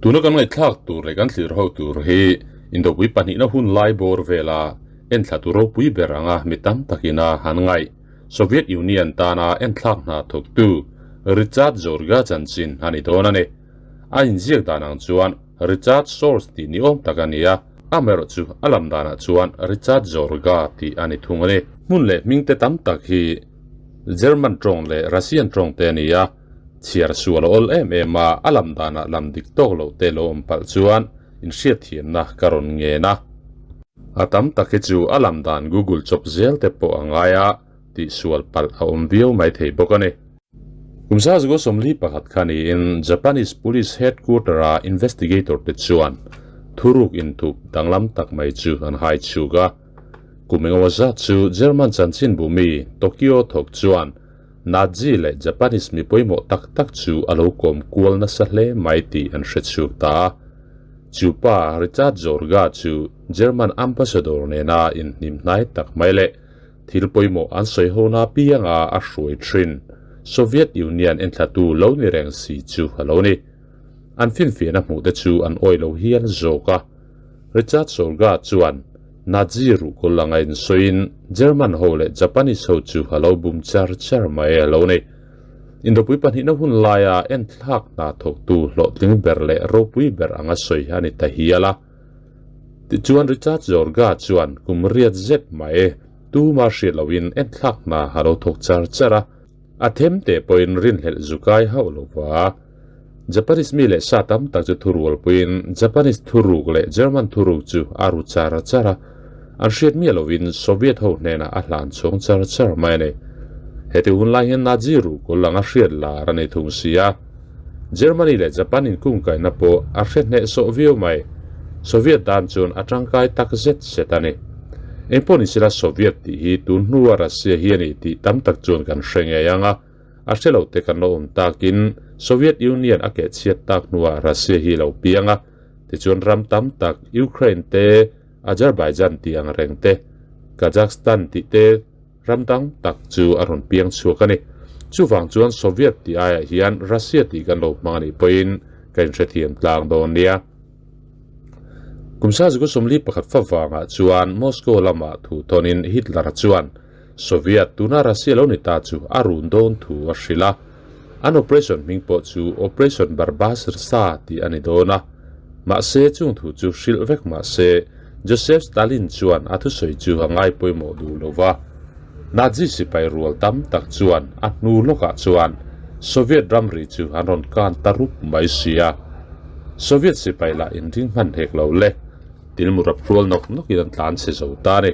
Tuna kan ngaihthlak tur leh kan thlir ho tur hi Indopui pahnihna hun lai bawr vela enthlatu ropui ber anga mi tam takina han ngaih Soviet Union tana enthlak hna thawktu Richard Zorga chanchin a ni dawn a ni. A inziak dan ang chuan Richard Source tih ni awm tak a ni a, amaherawh chu a lam danah chuan Richard Zorga tih a ni thung a ni. Hmun leh hmingte tam tak hi German tawng leh Russian tawng te a ni a, chhiar sual a awl em em a, a lam danah lam dik tawk loh te lo awm palh chuan inhriatthiamna ka rawn ngen a. A tam tak hi chu a lam dan Google chawp zel te pawh a ngai a, tihsual palh a awm viau mai thei bawk a ni. Kum sazgo 41 kha niin Japanese Police Headquarter-a investigator te chuan thuruk inthup danglam tak mai chu an hai chhuk a. Kum engemaw zat chu German chanchinbu mi Tokyo thawk chuan Nazi leh Japanese mi pawimawh tak tak chu a lo kawm kual nasa hle mai tih an hre chhuk ta a. Chu pa Richard Zorga chu German ambassador nena inhnimhnai tak mai leh Thil pawimawh an sawi ho na pianga a hruai thin. Soviet Union enthlatu lo ni reng si chu a lo ni. An finfiahna hmuh te chu an awih lo hial zawk a. Richard Sorga chuan Nazi ruhkawl anga insawiin German ho leh Japanese ho chu a lo bum char char mai a lo ni. Indopui pahnihna hun laia enthlak hna thawktu hlawhtling ber leh ropui ber anga sawi a ni ta hial a. Tichuan Richard Zorga chuan kum riat zet mai tuma hriat lohin enthlak hna a lo thawk char char a, a them teh pawhin rinhlelh zu kai hauh lo va. Japanese mi leh sa tam tak chu thurualpuiin Japanese thuruk leh German thuruk chu a ru char char a, an hriat miah lohin Soviet ho hnenah a hlan chhawng char char mai a ni. Heti hun lai hian Nazi ruhkawl anga hriat lar a ni thung si a. Germany leh Japan inkungkaihna pawh a hre hnehsawh viau mai. Soviet dan chuan a tangkai tak zet zet a ni. Engpawh ni sela Soviet tih hi tun hnua Russia hi a ni tih tam tak chuan kan hre ngei ang a, a hre lo te kan lo awm takin Soviet Union a kehchhiat tak hnuah Russia hi lo piang a, tichuan ram tam tak Ukraine te, Azerbaijan tih ang reng te, Kazakhstan tih te, Ram dang tak chu a rawn piang chhuak a ni. Chuvang chuan Soviet tih aiah hian Russia tih kan lo hmang a nih pawhin ka inhrethiam tlang dawn nia. Kum sazuka 41 fa vangah chuan Moscow lamah thu tawnin Hitler-a chuan Soviet tuna Russia lo ni ta chu a run dawn thu a hrilh a. An operation hming pawh chu Operation Barbarossa tih a ni dawn a. Mahse chung thu chu hrilh vek mahse Joseph Stalin chuan a thusawi chu a ngai pawimawh duh lo va. Nazi sipai rual tam tak chuan a hnu lawkah chuan Soviet ramri chu an rawn kan ta rup mai si a. Soviet sipai lah inring hman hek lo le. Tilmu rap rual nawk nawkin an tlan chhe zo ta a ni.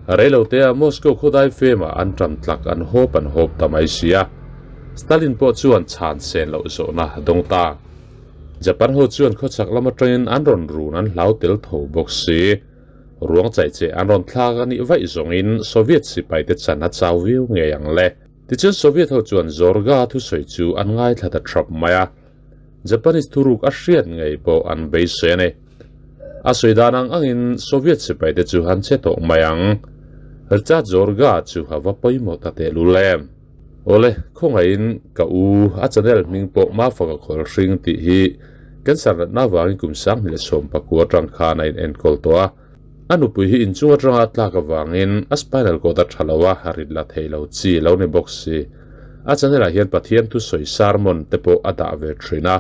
Reilotea Moscow khawdai fema an ṭan tlak an hawp an hawp ta mai si a. Stalin pawh chuan chhan sen loh zawhna a dawng ta. Japan ho chuan khawchhak lam aṭangin an rawn run an hlau tel tho bawk si. Ruang chaicheh an rawn thlak a nih vaih zawngin Soviet sipaite chan a chau viau ngei ang le. Tichuan Soviet ho chuan Zorga thusawi chu an ngaithla ta ṭhap mai a. Japanese thuruk a hriat ngei pawh an beisei a ni. A sawi dan ang angin Soviet sipaite chu han che tawh mai ang. Richard Zorga chu a va pawimawh ta tehlul em. Awle, khawngaihin ka u, a channel hming pawh Mafaka Khawl Hring tih hi cancer natna avangin kum 2019 atang khan a inenkawl tawh a. A nupui hi inchung atanga a tlak avangin a spinal cord a tha lo a, a rit la thei lo chi lo ni bawk si. A channel ah hian Pathian thusawi sermon te pawh a dah ve thin a.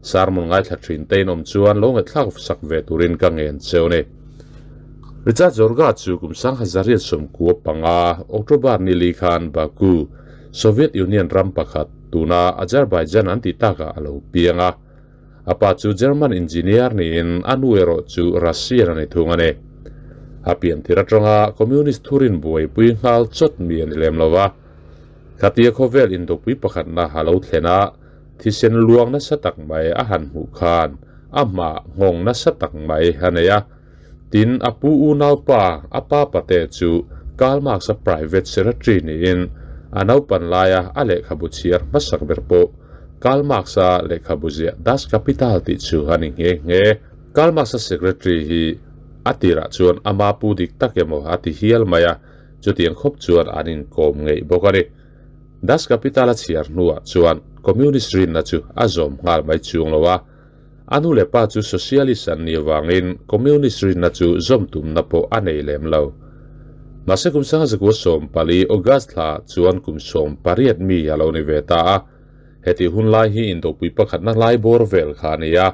Sermon ngaithla thin te in awm chuan lo ngaihthlak sak ve turin ka ngen cheu ni. Richard Zorga chu kum 1995, October ni li khan Baku, Soviet Union ram pakhat, tuna Azerbaijan an tih takah a lo piang a. A pa chu German engineer niin a nu erawh chu Russian a ni thung a ni. A pian tir atanga Communist thurin buaipui nghal chawt mi a ni lem lo va. Khatia khawvel indopui pakhatna a lo thlen a, thisen luang nasa tak mai a han hmuh khan a hmah nghawng nasa tak mai a nei a. Tin, a pu unaupa, a pa pate chu Karl Marx-a private secretary niin a naupan laia a lehkhabu chhiar hmasak ber pawh Karl Marx-a lehkhabu ziah Das Kapital tih chu a ni nghe nghe. Karl Marx-a secretary hi a tirah chuan ama pu dik tak emaw a ti hial mai a, chutiang khawp chuan an inkawm ngeih bawk a ni. Das Kapital a chhiar hnuah chuan Communist rinna chu a zawm nghal mai chung lo a. A nu leh pa chu Socialist an nih avangin Communist rinna chu zawm tumna pawh a nei lem lo. Mahse kum sangzakua 14 August thla chuan kum 18 mi a lo ni ve ta a. Hetih hun lai hi indopui pakhatna lai bawr vel kha a ni a.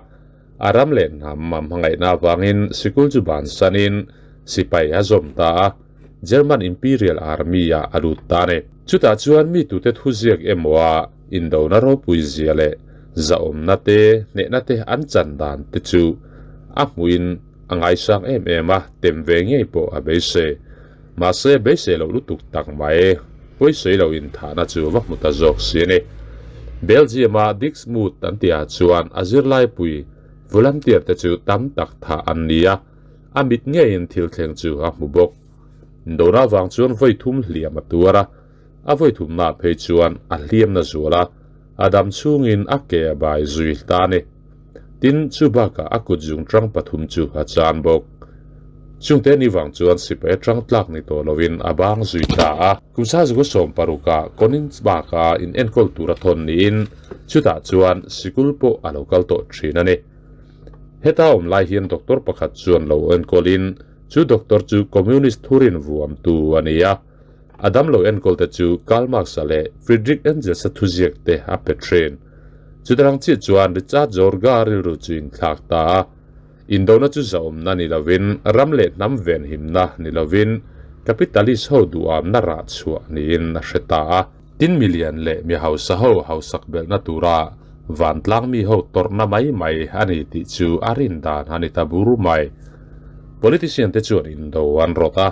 A ram leh hnam a hmangaihna avangin sikul chu bansanin sipai a zawm ta a, German Imperial Army-ah a lut ta a ni. Chutah chuan mi tute thuziak emaw a indona ropui zia leh zahawmna te, hnehna te an chan dan te chu a hmuhin a ngaisang em em a, tem ve ngei pawh a beisei. Mahse beisei loh lutuk tak mai, pawisawi lo inthahna chu va hmu ta zawk si a ni. Belgium-a Dixmude an tihah chuan a zirlaipui volunteer te chu tam tak thah an ni a, a mit ngeiin thil thleng chu a hmu bawk. Indona vang chuan vawi thum hliam a tuar a, a vawi thumnaah phei chuan a hliamna zual a, a dam chhungin a ke a bai zui ta a ni. Tin, chu bakah a kut zung tang pathum chu a chan bawk. Chungte ni vang chuan sipai atang tlak ni tawh lovin a bang zui ta a. Kum sazuk 16 ah Konigsberg-a in enkawl tur a thawn niin chutah chuan sikul pawh a lo kal tawh thin a ni. Heta awm lai hian doctor pakhat chuan lo enkawlin chu doctor chu Communist thurin vuamtu a ni a. A damlo enkawlte chu Karl Marx-a leh Friedrich Engels-a thuziakte a pe thin. Chutarang chiah chuan Richard Jorga rilru chu inthlak ta a. Indona chu zahawmna ni lovin, ram leh hnam venhimna ni lovin, capitalist ho duhamna rah chhuah niin a hre ta a. Tin milian leh mi hausa ho hausak belhna tura vantlang mi ho tawrhna mai mai a ni tih chu a rin dan a ni ta bur mai. Politician te chuan indo an rawt a.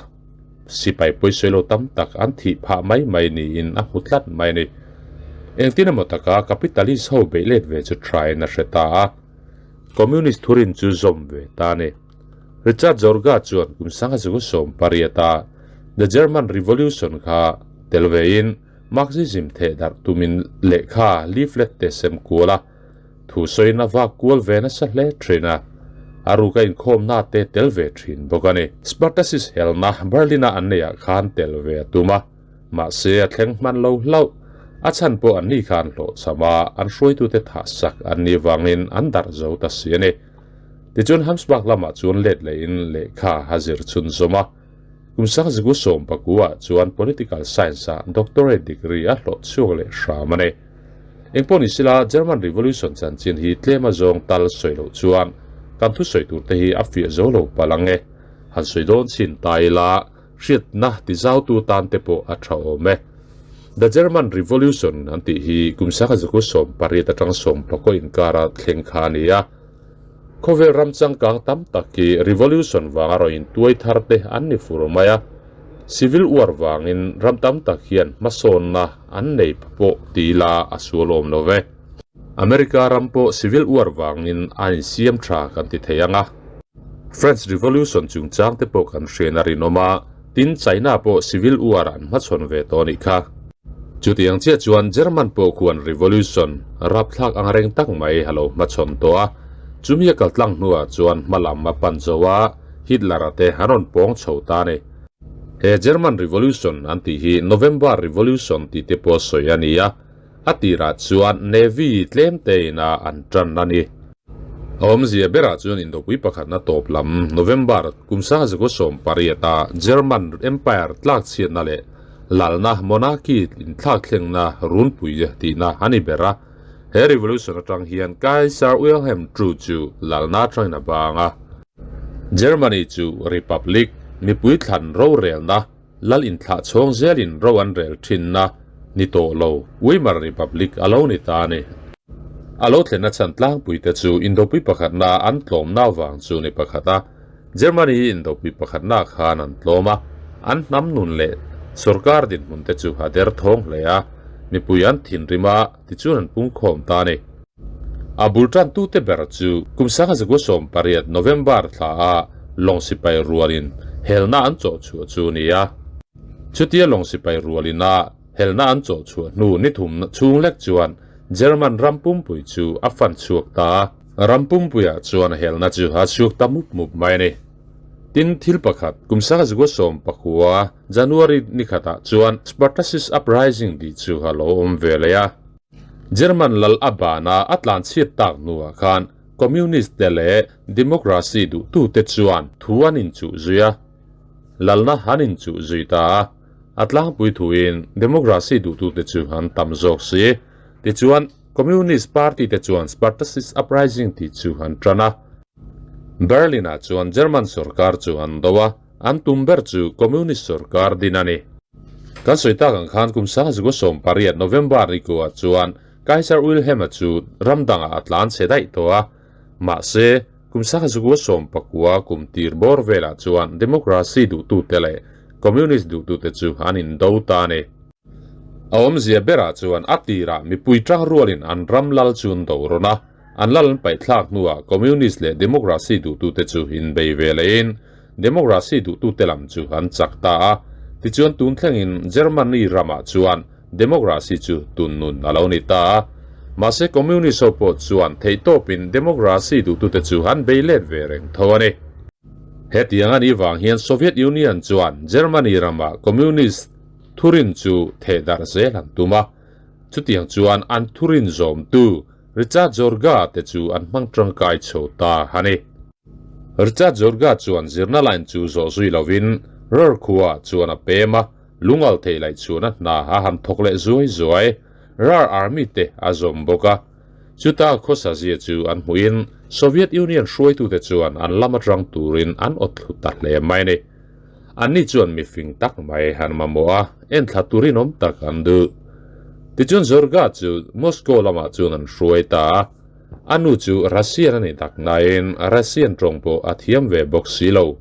Sipai pawisawi lo tam tak an thih phah mai mai niin a hmu tlat mai a ni. Engtin emaw taka capitalist ho beih let ve chu try in a hre ta a, Communist thurin chu zawm ve ta a ni. Richard Jorga chuan kum sangha 18 a The German Revolution kha tel vein Marxism theh darh tumin lehkha leaflet te sem kual a, Thu sawiin a vak kual ve nasa hle thin a, a ruka inkhawmna te tel ve thin bawk a ni. Spartacus helna Berlin-a an neihah khan tel ve a tum a, mahse a thleng hman lo hlauh. A chhan pawh an ni khan hlawhchham a, an hruaitute thahsak an nih vangin an darh zo ta si a ni. Tichuan Hamsbach lamah chuan let lehin lehkha a zir chhunzawm a, kum 1919 chuan Political Science-ah Doctorate degree a hlawh chhuak leh hram a ni. Engpawh ni sila, German Revolution chanchin hi tlem a zawng tal sawi loh chuan kan thusawi tur te hi a fiah zo lo palh ang e. Han sawi dawn chin ta ila, hriatna tizautu tan te pawh a tha awm e. The German Revolution an tih hi kum 1918 atang sawmpakaw inkara thleng kha a ni a. Khawvel ram changkang tam tak hi revolution vanga rawn intuai thar te an ni fur mai a, civil war vangin ram tam tak hian hmasawnna an nei pawh ti ila a sual awm lo ve. America ram pawh civil war vangin a insiam tha kan ti thei ang a. French revolution chungchang te pawh kan hrian a rinawm a, tin China pawh civil war an hmachhawn ve tawh a nih kha. Chutiang chiah chuan German pawh khuan revolution rapthlak ang reng tak mai a lo hmachhawn tawh a, chumi a kaltlang hnuah chuan hmalam a pan zo a, Hitler-a te an rawn pawng chho ta a ni. He German Revolution an tih hi November Revolution tih te pawh sawi a ni a, a tirah chuan Navy tlem tein a an tan a ni. A awmzia berah chuan indopui pakhatna tawp lam November kum 1918 a German Empire tlakchhiatna leh lalna monarchy inthlakthlengna runpui tihna a ni ber a. He revolution atang hian Kaiser Wilhelm ii chu lalna atangin a bang a. Germany chu Republic, mipui thlan rorelna, lal inthlah chhawng zelin ro an rel thinna ni tawh lo, Weimar Republic a lo ni ta a ni. A lo thlenna chhan tlangpuite chu indopui pakhatna an tlawmna vang chu ni pakhat a. Germany hi indopui pakhatna khan an tlawm a, an hnam nun leh sorkar dinhmun te chu a derthawng hle a, mipui an thinrim a, tichuan an pungkhawm ta a ni. A bul tantute ber chu kum 1918 November thla a lawng sipai rualin helna an chawh chhuah chu a ni a. Chutia lawng sipai rualin a helna an chawh chhuah hnu ni thum chhung lek chuan German ram pumpui chu a fan chhuak ta a. Ram pumpuiah chuan helna chu a chhuak ta mup mup mai a ni. Tin, thil pakhat, kum 1919 January ni khatah chuan Spartacus Uprising tih chu a lo awm ve leh a. German lal a bana a tlan chhiat tak hnuah khan Communist te leh Democracy duhtute chuan thu an inchuh zui a, lalna an inchuh zui ta a, a tlangpui thuin Democracy duhtute chu an tam zawk si. Tichuan, Communist Party te chuan Spartacist Uprising tih chu an tan a. Berlin-ah chuan German sorkar chu an do a, an tum ber chu Communist sorkar din a ni. Kan sawi tak ang khan kum 1918 November ni kuah chuan Kaiser Wilhelm-a chu ram dangah a tlan chhe daih tawh a, mahse, kum 1919 kum tir bawr velah chuan democracy duhtute leh communist duhtute chu an indo ta a ni. A awmzia berah chuan a tirah mipui tang rualin an ram lal chu an do rawn a, an lal an paihthlak hnuah communist leh democracy duhtute chu inbei ve lehin democracy duhtute lam chu an chak ta a, tichuan tun thlengin Germany ramah chuan Democracy chu tun nun a lo ni ta a, mahse Communist ho pawh chuan theihtawpin Democracy duhtute chu an bei let ve reng tho a ni. Hetiang a nih vang hian Soviet Union chuan Germany ramah Communist thurin chu thehdarh zel an tum a, chutiang chuan an thurin zawmtu Richard Jorga te chu an hmang tangkai chho ta a ni. Richard Jorga chuan zirna line chu zawh zui lovin Ruhr khua chuan a pem a, Lungal thei laih chuan a hna a han thawk leh zuai zuai. Rar Army te a zawm bawk a. Chuta khawsa zia chu an hmuhin Soviet Union hruaitute chuan an lam atang turin an awt thlu ta hle mai a ni. Anni chuan mifing tak mai an mamawh a, enthla turin awm tak an duh. Tichuan Zorga chu Moscow lamah chuan an hruai ta a. A nu chu Russian a ni tak nain Russian tawng pawh a thiam ve bawk si lo.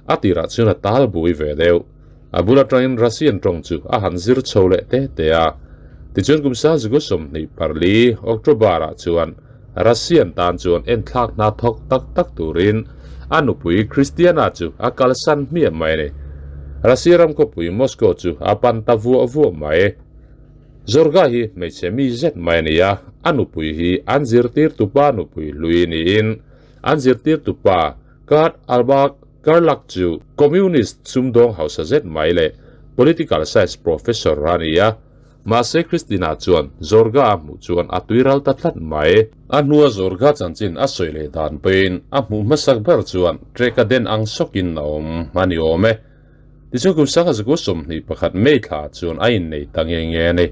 A tirah chuan a tal bui ve deuh. A bul atangin Russian tawng chu a han zir chho leh te te a. Tichuan kum sangzugu 24 October-ah chuan Russian tan chuan enthlak hna thawk tak tak turin a nupui Christiana chu a kalsan hmiah mai a ni. Russia ram khawpui Moscow chu a pan ta vuah vuah mai. Zorga hi hmeichhe mi zet mai a ni a, a nupui hi an zirtirtupa nupui hlui niin an zirtirtupa Kurt Albert Gerlach chu Communist sumdawng hausa zet mai leh Political Science Professor a ni a, mahse Christina chuan Zorga a hmuh chuan a tuiral ta tlat mai. A hnua Zorga chanchin a sawi leh dan pawhin a hmuh hmasak ber chuan trek a den ang sawkin a awm a ni awm e. Tichuan kum sangha 21 May thla chuan a innei ta nge nge a ni.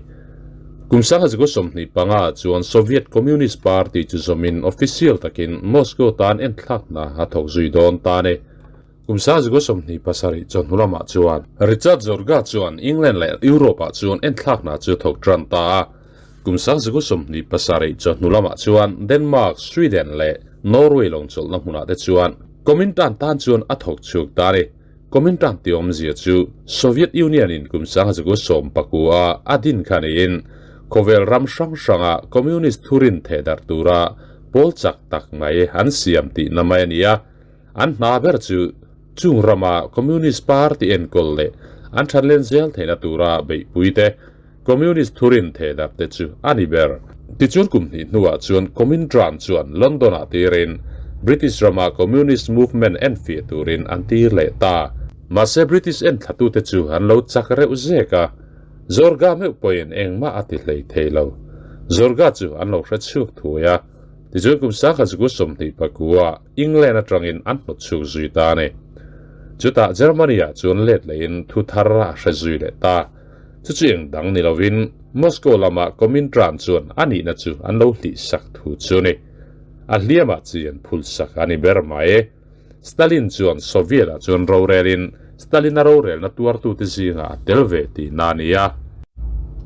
Kum sangha 25 chuan Soviet Communist Party chu zawmin official takin Moscow tan enthlakna a thawk zui dawn ta a ni. Kum sangha 27 chawhnu lamah chuan Richard Zorga chuan England leh Europe-ah chuan enthlakna chu thawk tan ta a. Kum sangha 27 chawhnu lamah chuan Denmark, Sweden leh Norway lawngchawlhna hmunah te chuan Comintern tan chuan a thawk chhuak ta a ni. Kuomintang tih awmzia chu Soviet Union in kum 1919 a a din kha niin khawvel ram hrang hranga Communist thurin thehdarh tura pawl chak tak mai an siam tihna mai a ni a. An hna ber chu chung rama Communist Party enkawl leh an thatlen zel theihna tura beihpui te, Communist thurin thehdarh te chu a ni ber. Tichuan kum hnih hnuah chuan Komintern chuan London-ah tirin British rama Communist movement enfiah turin an tir leh ta. Mahse British enthlatute chu an lo chak reuh zek a, Zorga meuh pawhin engmah a ti hlei thei lo. Zorga chu an lo hre chhuak thuai a, tichuan kum 1929 England atangin an hnawt chhuak zui ta a ni. Chutah Germany-ah chuan let lehin thu thar a hre zui leh ta. Chu chu eng dang ni lovin Moscow lama Komintern chuan a nihna chu an lo hlih sak thu chu a ni. A hliamah chi an phul sak a ni ber mai. Stalin chuan Soviet-ah chuan rorelin Stalin-a rorelna tuartute zingah a tel ve tihna a ni a.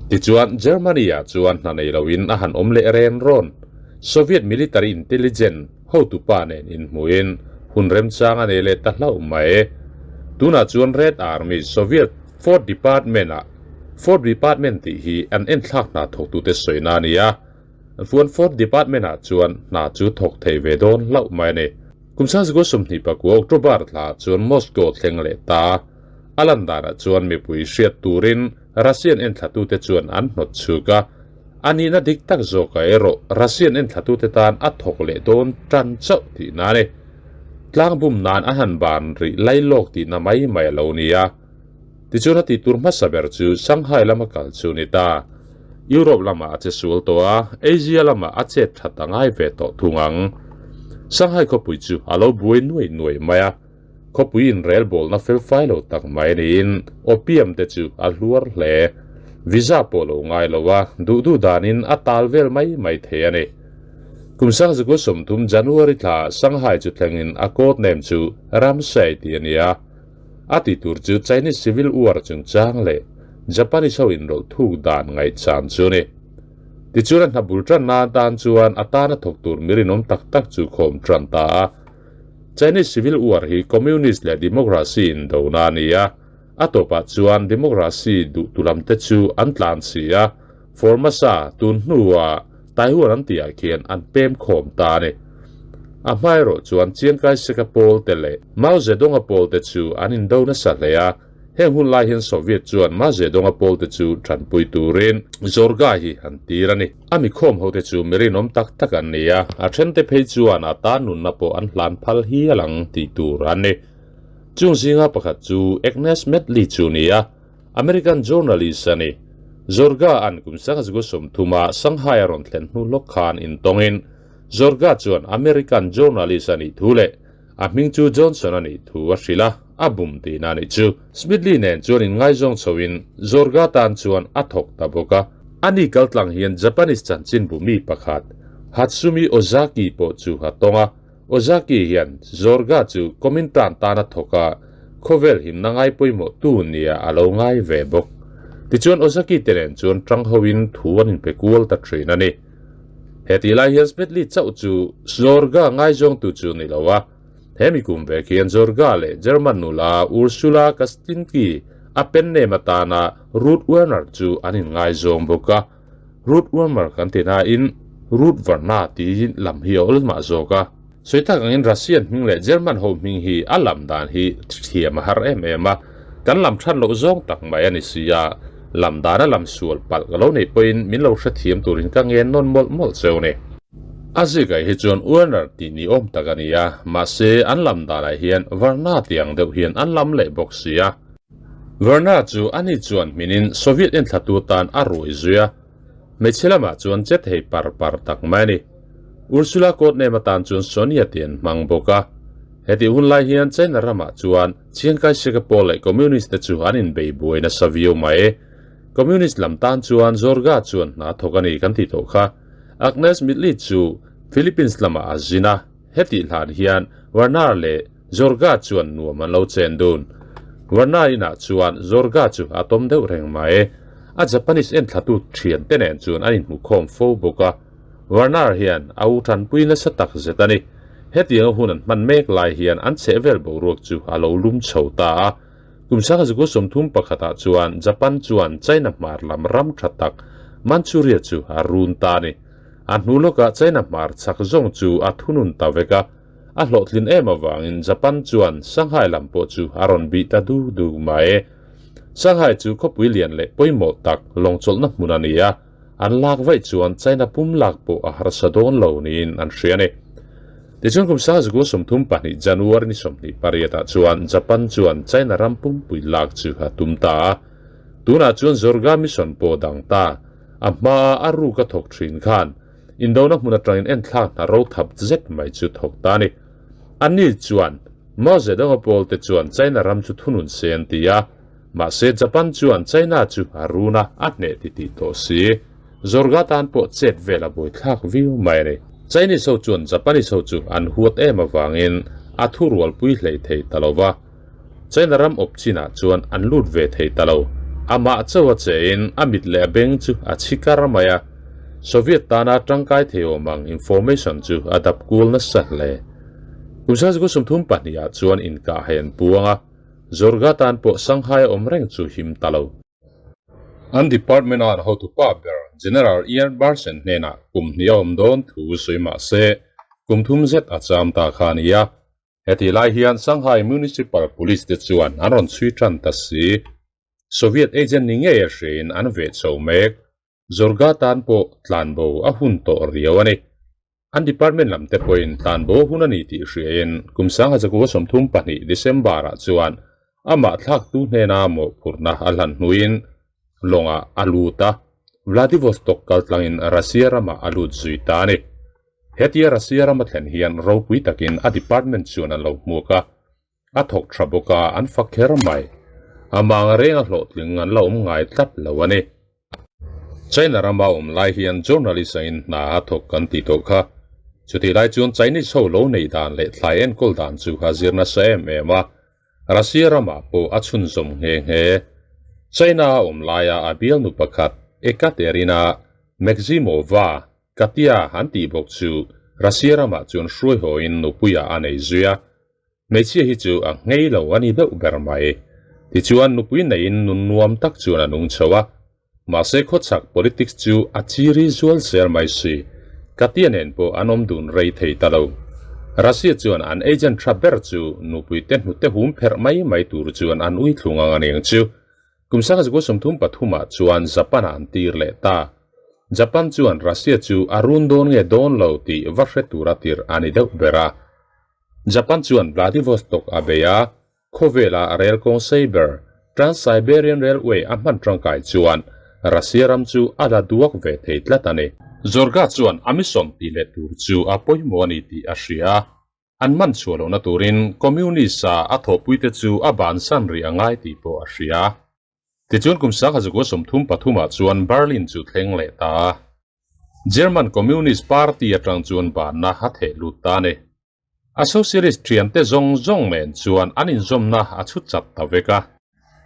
Tichuan Germany-ah chuan hna nei loin a han awm leh ren rawn. Soviet military intelligence hotupa nen inhmuhin hun remchang a nei leh ta hlauh mai. Tunah chuan Red Army Soviet Fourth Department-ah Fourth Department tih hi an enthlak hna thawktute sawina a ni a, fuan Fourth Department-ah chuan hna chu thawk thei ve dawn hlauh mai a ni. Kum 1929 October thla chuan Moscow thleng leh ta. A lan danah chuan mipui hriat turin Russian enthlatute chuan an hnawt chhuk a, A nihna dik tak zawkah erawh Russian enthlatute tan a thawk leh dawn tan chauh tihna a ni. Tlangbum nan a han ban rih lai lawk tihna mai mai a lo ni a. Tichuan a tihtur hmasa ber chu Shanghai lama kal chu a ni ta. Europe lamah a che sual tawh a, Asia lamah a chet that a ngai ve tawh thung ang. Shanghai khawpui chu a lo buai nuai nuai mai a, khawpui inrelbawlna felfai lo tak mai niin opium te chu a hluar hle. Visa pawh lo ngai lo a, duh duh danin a tal vel mai mai thei a ni. Kum sangzakua sawmthum January thla Shanghai chu thlengin a code name chu Ramsay tih a ni a. A ti tur chu Chinese Civil War chungchang leh Japanese ho inrawlh thuk dan ngaihchan chu a ni. Tichuan a hna bul tanna atan chuan a tana thawk tur mi rinawm tak tak chu khawm tan ta a. Chinese Civil War hi Communist leh Democracy indona a ni a, a tawpah chuan Democracy duhtu lamte chu an tlan si a, Formosa tun hnua Taiwan an tihah khian an pem khawm ta a ni. A hma erawh chuan Chiang Kai-shek-a pawlte leh Mao Zedong-a pawlte chu an indo nasa hle a, heng hun lai hian Soviet chuan Mao Zedong-a pawlte chu tanpui turin Zorga hi an tir a ni. A mi khawm hote chu mi rinawm tak tak an ni a, a thente phei chuan a tan nunna pawh an hlan phal hial ang tih tur an ni. Chung zinga pakhat chu Agnes Medley chu ni a. American journalist a ni. Zorga an kum sanghaziku sawmthuma Shanghai a rawn thlen hnu lawk khan intawngin Zorga chuan American journalist a nih thu leh a hming chu Johnson a nih thu a hrilh a, a bum tihna a nih chu. Smidley nen chuan inngaizawng chhoin Zorga tan chuan a thawk ta bawk a. Ani kaltlang hian Japanese chanchinbu mi pakhat Hatsumi Ozaki pawh chu a tawng a. Ozaki hian Zorga chu Kuomintang tana thawk a, khawvel himna ngai pawimawh tu nia a lo ngai ve bawk. Tichuan Ozaki te nen chuan tang hoin thu an inpe kual ta thin a ni. He tih lai hian Smedley chauh chu Zorga ngaizawngtu chu ni lo a, he mi kum vek hian Zorga leh German nula Ursula Kastinki a pen name atana Ruth Werner chu an inngaizawng bawk a. Ruth Warmer kan ti nain Ruth Varna tiin lam hi a awl mah zawk a. Sawi tak angin Russian hming leh German ho hming hi a lam dan hi thiam a har em em a, kan lam that loh zawng tak mai a ni si a, lam dana lam sual palh ka lo neih pawhin min lo hrethiam turin ka ngen nawn mawlh mawlh cheu ni. A zikah hi chuan Werner tih ni awm tak a ni a, mahse an lam danah hian Varna tih ang deuh hian an lam leh bawk si a. Verna chu ani chuan hminin Soviet enthlatu tan a ruai zui a, hmeichhe lamah chuan che thei par par tak mai a ni. Ursula court name atan chuan Sonia tih an hmang bawk a. Hetih hun lai hian China ramah chuan Chiang Kai-shek-a pawl leh Communist te chu an inbei buai nasa viau mai. Communist lam tan chuan Zorga chuan hna thawk a ni kan tih tawh kha. Agnes Midley chu Philippines lamah a zin a, hetih hlan hian Werner leh Zorga chuan nuam an lo chen dun. Varna inah chuan Zorga chu a tawm deuh reng mai. A Japanese enthlatu thian te nen chuan an inhmukhawm fo bawk a. Varna hian a u tanpui nasa tak zet a ni. Hetianga hun an hman mek lai hian an chhehvel boruak chu a lo lum chho ta a. Kum sanghaziku sawmthum pakhatah chuan Japan chuan China hmar lam ram tha tak Manchuria chu a run ta a ni. A hnu lawkah China hmar chak zawng chu a thunun ta vek a. A hlawhtlin em avangin Japan chuan Shanghai lam pawh chu a rawn bih ta duk duk mai. Shanghai chu khawpui lian leh pawimawh tak lawngchawlhna hmun a ni a, an lak vaih chuan China pum lak pawh a harsa dawn lo niin an hria a ni. Tichuan kum sangzakua 32 January ni 28 ah chuan Japan chuan China ram pumpui lak chu a tum ta a. Tunah chuan Zorga mission pawh dang ta, a hmaa a ruk a thawk thin khan Indona hmun atangin enthlak hna ro thap zet mai chu thawk ta a ni. Anni chuan Mao Zedong-a pawlte chuan China ram chu thunun se an ti a, mahse Japan chuan China chu a run a, a hneh ti tih tawh si. Zorga tan pawh chet vel a buaithlak viau mai a ni. Chinese ho chuan Japanese ho chu an huat em avangin a thurualpui hlei thei ta lo va. China ram awp chinah chuan an lut ve thei ta lo. Amah chauh a chein a mit leh a beng chu a chhi kar mai a. Soviet tana tangkai thei awm ang information chu a dap kual nasa hle. Kum sazgu 32 ah chuan inkah hai an puang a, Zorga tan pawh Shanghai a awm reng chu him ta lo. An department a an hotupa ber General Ian Barsen hnenah kum hnih a awm dawn thu sawi mah se, kum thum zet a cham ta kha a ni a. Hetih lai hian Shanghai Municipal Police te chuan an rawn chhui tan ta si. Soviet agent ni ngei a hriain an veh chho mek. Zorga tan pawh tlanbo a hun tawh riau a ni. An department lam te pawhin tlanbo a hun a ni tih hriain kum sanghazakuva 32 December ah chuan amah thlaktu hnena mawhphurhna a hlan hnuin lawngah a lut a, Vladivostok kaltlangin Russia ramah a lut zui ta a ni. Hetia Russia rama thlen hian ropui takin a department chuan an lo hmuak a, a thawk tha bawk a, an fak kher mai. Amah ang renga hlawhtling an la awm ngai tlat lo a ni. China rama awm lai hian journalist angin hna a thawk kan tih tawh kha. Chutih lai chuan Chinese ho lo neih dan leh thlai enkawl dan chu a zir nasa em em a, Russia ramah pawh a chhunzawm nghe nghe. China a awm laia a bialnu pakhat Ekaterina Maximova Katia an tih bawk chu Russia ramah chuan hruai hawiin nupuiah a nei zui a, hmeichhia hi chu a nghei lo a ni deuh ber mai. Tichuan nupui neiin nun nuam tak chuan a nung chho a, mahse khawchhak politics chu a chiri zual zel mai si. Katia nen pawh an awm dun rei thei ta lo. Russia chuan an agent tha ber chu nupui te hnute hum pherh mai mai tur chuan an ui thlung ang aniang chu. Kum sangha zukua sawmthum pathumah chuan Japan-ah an tir leh ta. Japan chuan Russia chu a run dawn nge dawn lo tih va hre tura tirh a ni deuh ber a. Japan chuan Vladivostok a bei a, khawvela rel kawng sei ber Trans-Siberian Railway a hman tangkai chuan Russia ram chu a la duak ve thei tlat a ni. Zorga chuan a mission tih leh tur chu a pawimawh a ni tih a hria a. An man chhuah lohna turin Communist-a a thawhpuite chu a bansan rih a ngai tih pawh a hria. Tichuan kum sangha zakua 33 ah chuan Berlin chu thleng leh ta a. German Communist Party atang chuan banna a theh lut ta a ni. A socialist thiante zawng zawng nen chuan an inzawmna a chhut chat ta vek a.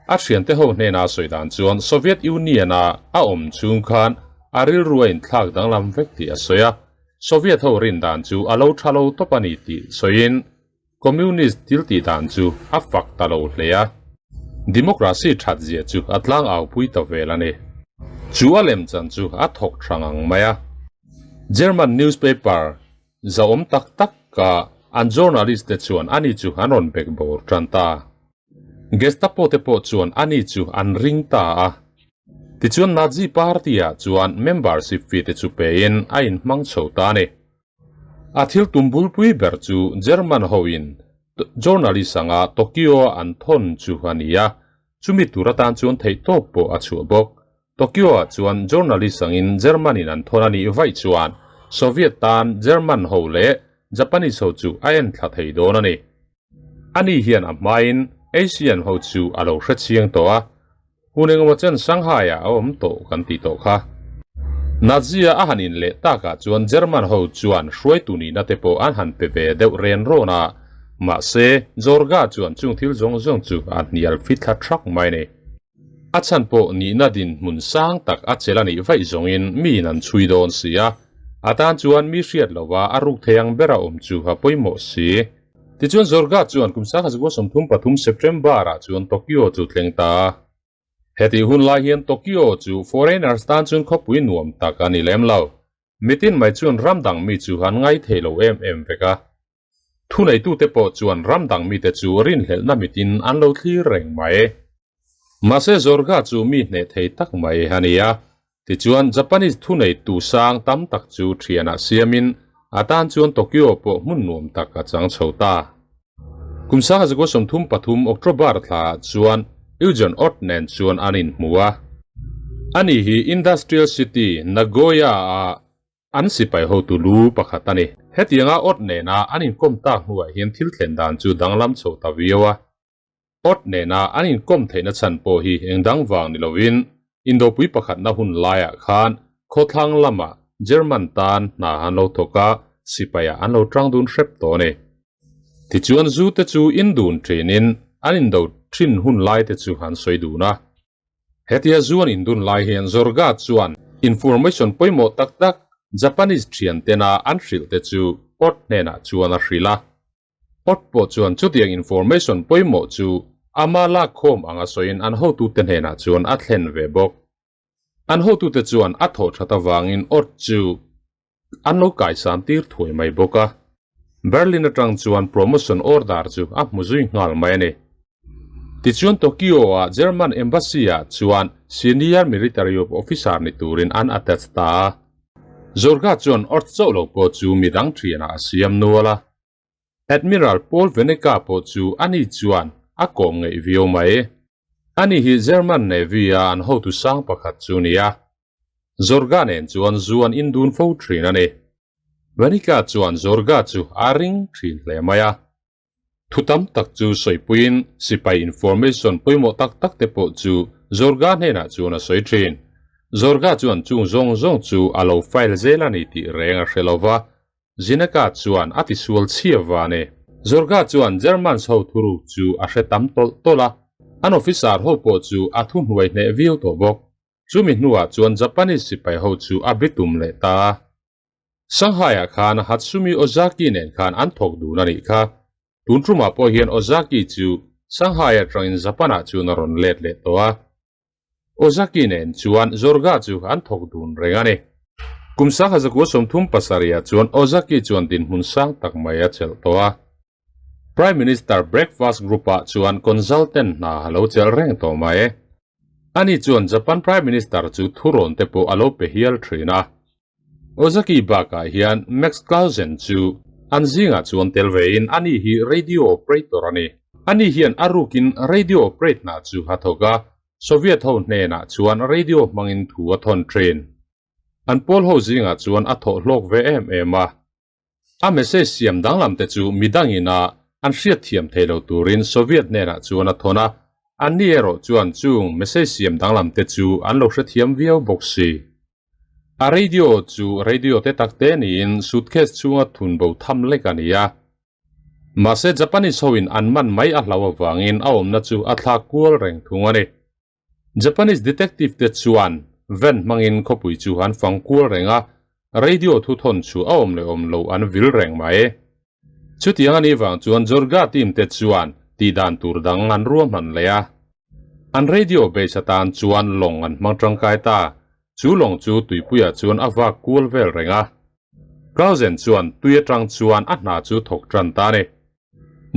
A thiante ho hnena a sawi dan chuan Soviet Union-a a awm chhung khan a rilru a inthlak danglam vek tih a sawi a. Soviet ho rin dan chu a lo tha lo tawp a ni tih sawiin Communist thil tih dan chu a fak ta lo hle a. Democracy that zia chu a tlang au pui ta vel a ni. Chu a lem chan chu a thawk tha ngang mai a. German newspaper zahawm tak tak ka an journalist te chuan ani chu an rawn bek bawr tan ta. Gestapo te pawh chuan ani chu an ring ta a. Tichuan Nazi Party-ah chuan membership fee te chu pein a inhmang chho ta a ni. A thil tum bulpui ber chu German hoin journalist anga Tokyo-a an thawn chu a ni a, chumi tur atan chuan theihtawp pawh a chhuah bawk. Tokyo-ah chuan journalist angin German-in an thawn a nih vaih chuan Soviet tan German ho leh Japanese ho chu a enthla thei dawn a ni. Ani hian a hmain Asian ho chu a lo hre chiang tawh a, hun engemaw chen Shanghai-ah a awm tawh kan tih tawh kha. Nazi-a a han inleh takah chuan German ho chuan hruaitu nihna te pawh an han pe ve deuh ren rawn a, mahse Jorga chuan chung thil zawng zawng chu a hnial fit thla thak mai a ni. A chhan pawh nihna dinhmun sang tak a chelh a nih vaih zawngin miin an chhui dawn si a, a tan chuan mi hriat lova a ruk thei ang bera awm chu a pawimawh si. Tichuan Zorga chuan kum 1933 September-ah chuan Tokyo chu thleng ta a. Hetih hun lai hian Tokyo chu foreigners tan chuan khawpui nuam tak a ni lem lo. Mitin mai chuan ram dang mi chu an ngai thei lo em em vek a. Thuneitute pawh chuan ram dang mite chu rinhlelhna mitin an lo thlir reng mai. Mahse Zorga chu mi hneh thei tak mai a ni a, tichuan Japanese thuneitu sang tam tak chu thianah siamin a tan chuan Tokyo pawh hmun nuam tak a chang chho ta. Kum 1933 October thlaah chuan Eugen Ott nen chuan an inhmu a. Ani hi Industrial City Nagoya-ah An sipai hotu lu pakhat a ni. Hetianga awt nena an inkawm tak hnuah hian thil thlen dan chu danglam chho ta viau a. Awt nena an inkawm theihna chhan pawh hi eng dang vang ni lovin Indopui pakhatna hun laiah khan khawthlang lamah German tan hna an lo thawk a, sipaiah an lo tang dun hrep tawh a ni. Tichuan zu te chu indun thinin an indo thin hun lai te chu an sawi dun a. Hetia zuan indun lai hian Zorga chuan information pawimawh tak tak Japanese thian tena an hrilh te chu Ott hnenah chuan a hrilh a. Ott pawh chuan chutiang information pawimawh chu ama lakkhawm anga sawiin an hotute hnenah chuan a thlen ve bawk. An hotute chuan a thawh that avangin Ott chu an lo kaisan tir thuai mai bawk a. Berlin atang chuan promotion order chu a hmu zui nghal mai a ni. Tichuan Tokyo-a German Embassy-ah chuan senior military officer ni turin an attach ta a. Zorga chuan Ort chauh lo pawh chu midang thianah a siam nual a. Admiral Paul Veneka pawh chu ani chuan a kawm ngeih viau mai. Ani hi German Navy-a an hotu sang pakhat chu ni a. Zorga nen chuan zu an indun fo thin a ni. Vanika chuan Zorga chu a ring thin hle mai a. Thu tam tak chu sawipuiin sipai information pawimawh tak tak te pawh chu Zorga hnenah chuan a sawi thin. Zorga chuan chung zawng zawng chu a lo file zel a ni tih reng a hre lo va, Zineka chuan a tisual chhia va a ni. Zorga chuan Germans ho thuruk chu a hre tam tawlh tawlh a, an officer ho pawh chu a thuhnuai hneh viau tawh bawk. Chumi hnuah chuan Japanese sipai ho chu a bitum leh ta a. Shanghai-ah khan Hatsumi Ozaki nen khan an thawk dun a nih kha. Tun tumah pawh hian Ozaki chu Shanghai atangin Japan-ah chuan a rawn let leh tawh a. Ozaki nen chuan Zorga chu an thawk dun reng a ni. Kum sangha zakua 37 ah chuan Ozaki chuan dinhmun sang tak mai a chelh tawh a. Prime Minister Breakfast Group-ah chuan consultant hna a lo chelh reng tawh mai. Ani chuan Japan Prime Minister chu thurawn te pawh a lo pe hial thin a. Ozaki bakah hian Max Clausen chu an zingah chuan tel vein ani hi radio operator a ni. Ani hian a rukin radio operate hna chu a thawk a, Soviet ho hnenah chuan radio hmangin thu a thawn thin. An pawl ho zingah chuan a thawh hlawk ve em em a. A message siam danglam te chu midangin a an hriat thiam thei lo turin Soviet hnenah chuan a thawn a, anni erawh chuan chung message siam danglam te chu an lo hrethiam viau bawk si. A radio chu radio te tak te niin suitcase chhunga thun bo tham lek a ni a. Mahse Japanese hoin an man mai a hlau avangin a awmna chu a thlak kual reng thung a ni. Japanese detective te chuan van hmangin khawpui chu an fang kual reng a, radio thuthawn chu a awm leh awm lo an vil reng mai. Chutiang a nih vang chuan Jorga team te chuan tihdan tur dang an ruahman leh a. An radio base atan chuan lawng an hmang tangkai ta, chu lawng chu tuipuiah chuan a vak kual vel reng a. Clausen chuan tui atang chuan a hna chu thawk tan ta a ni.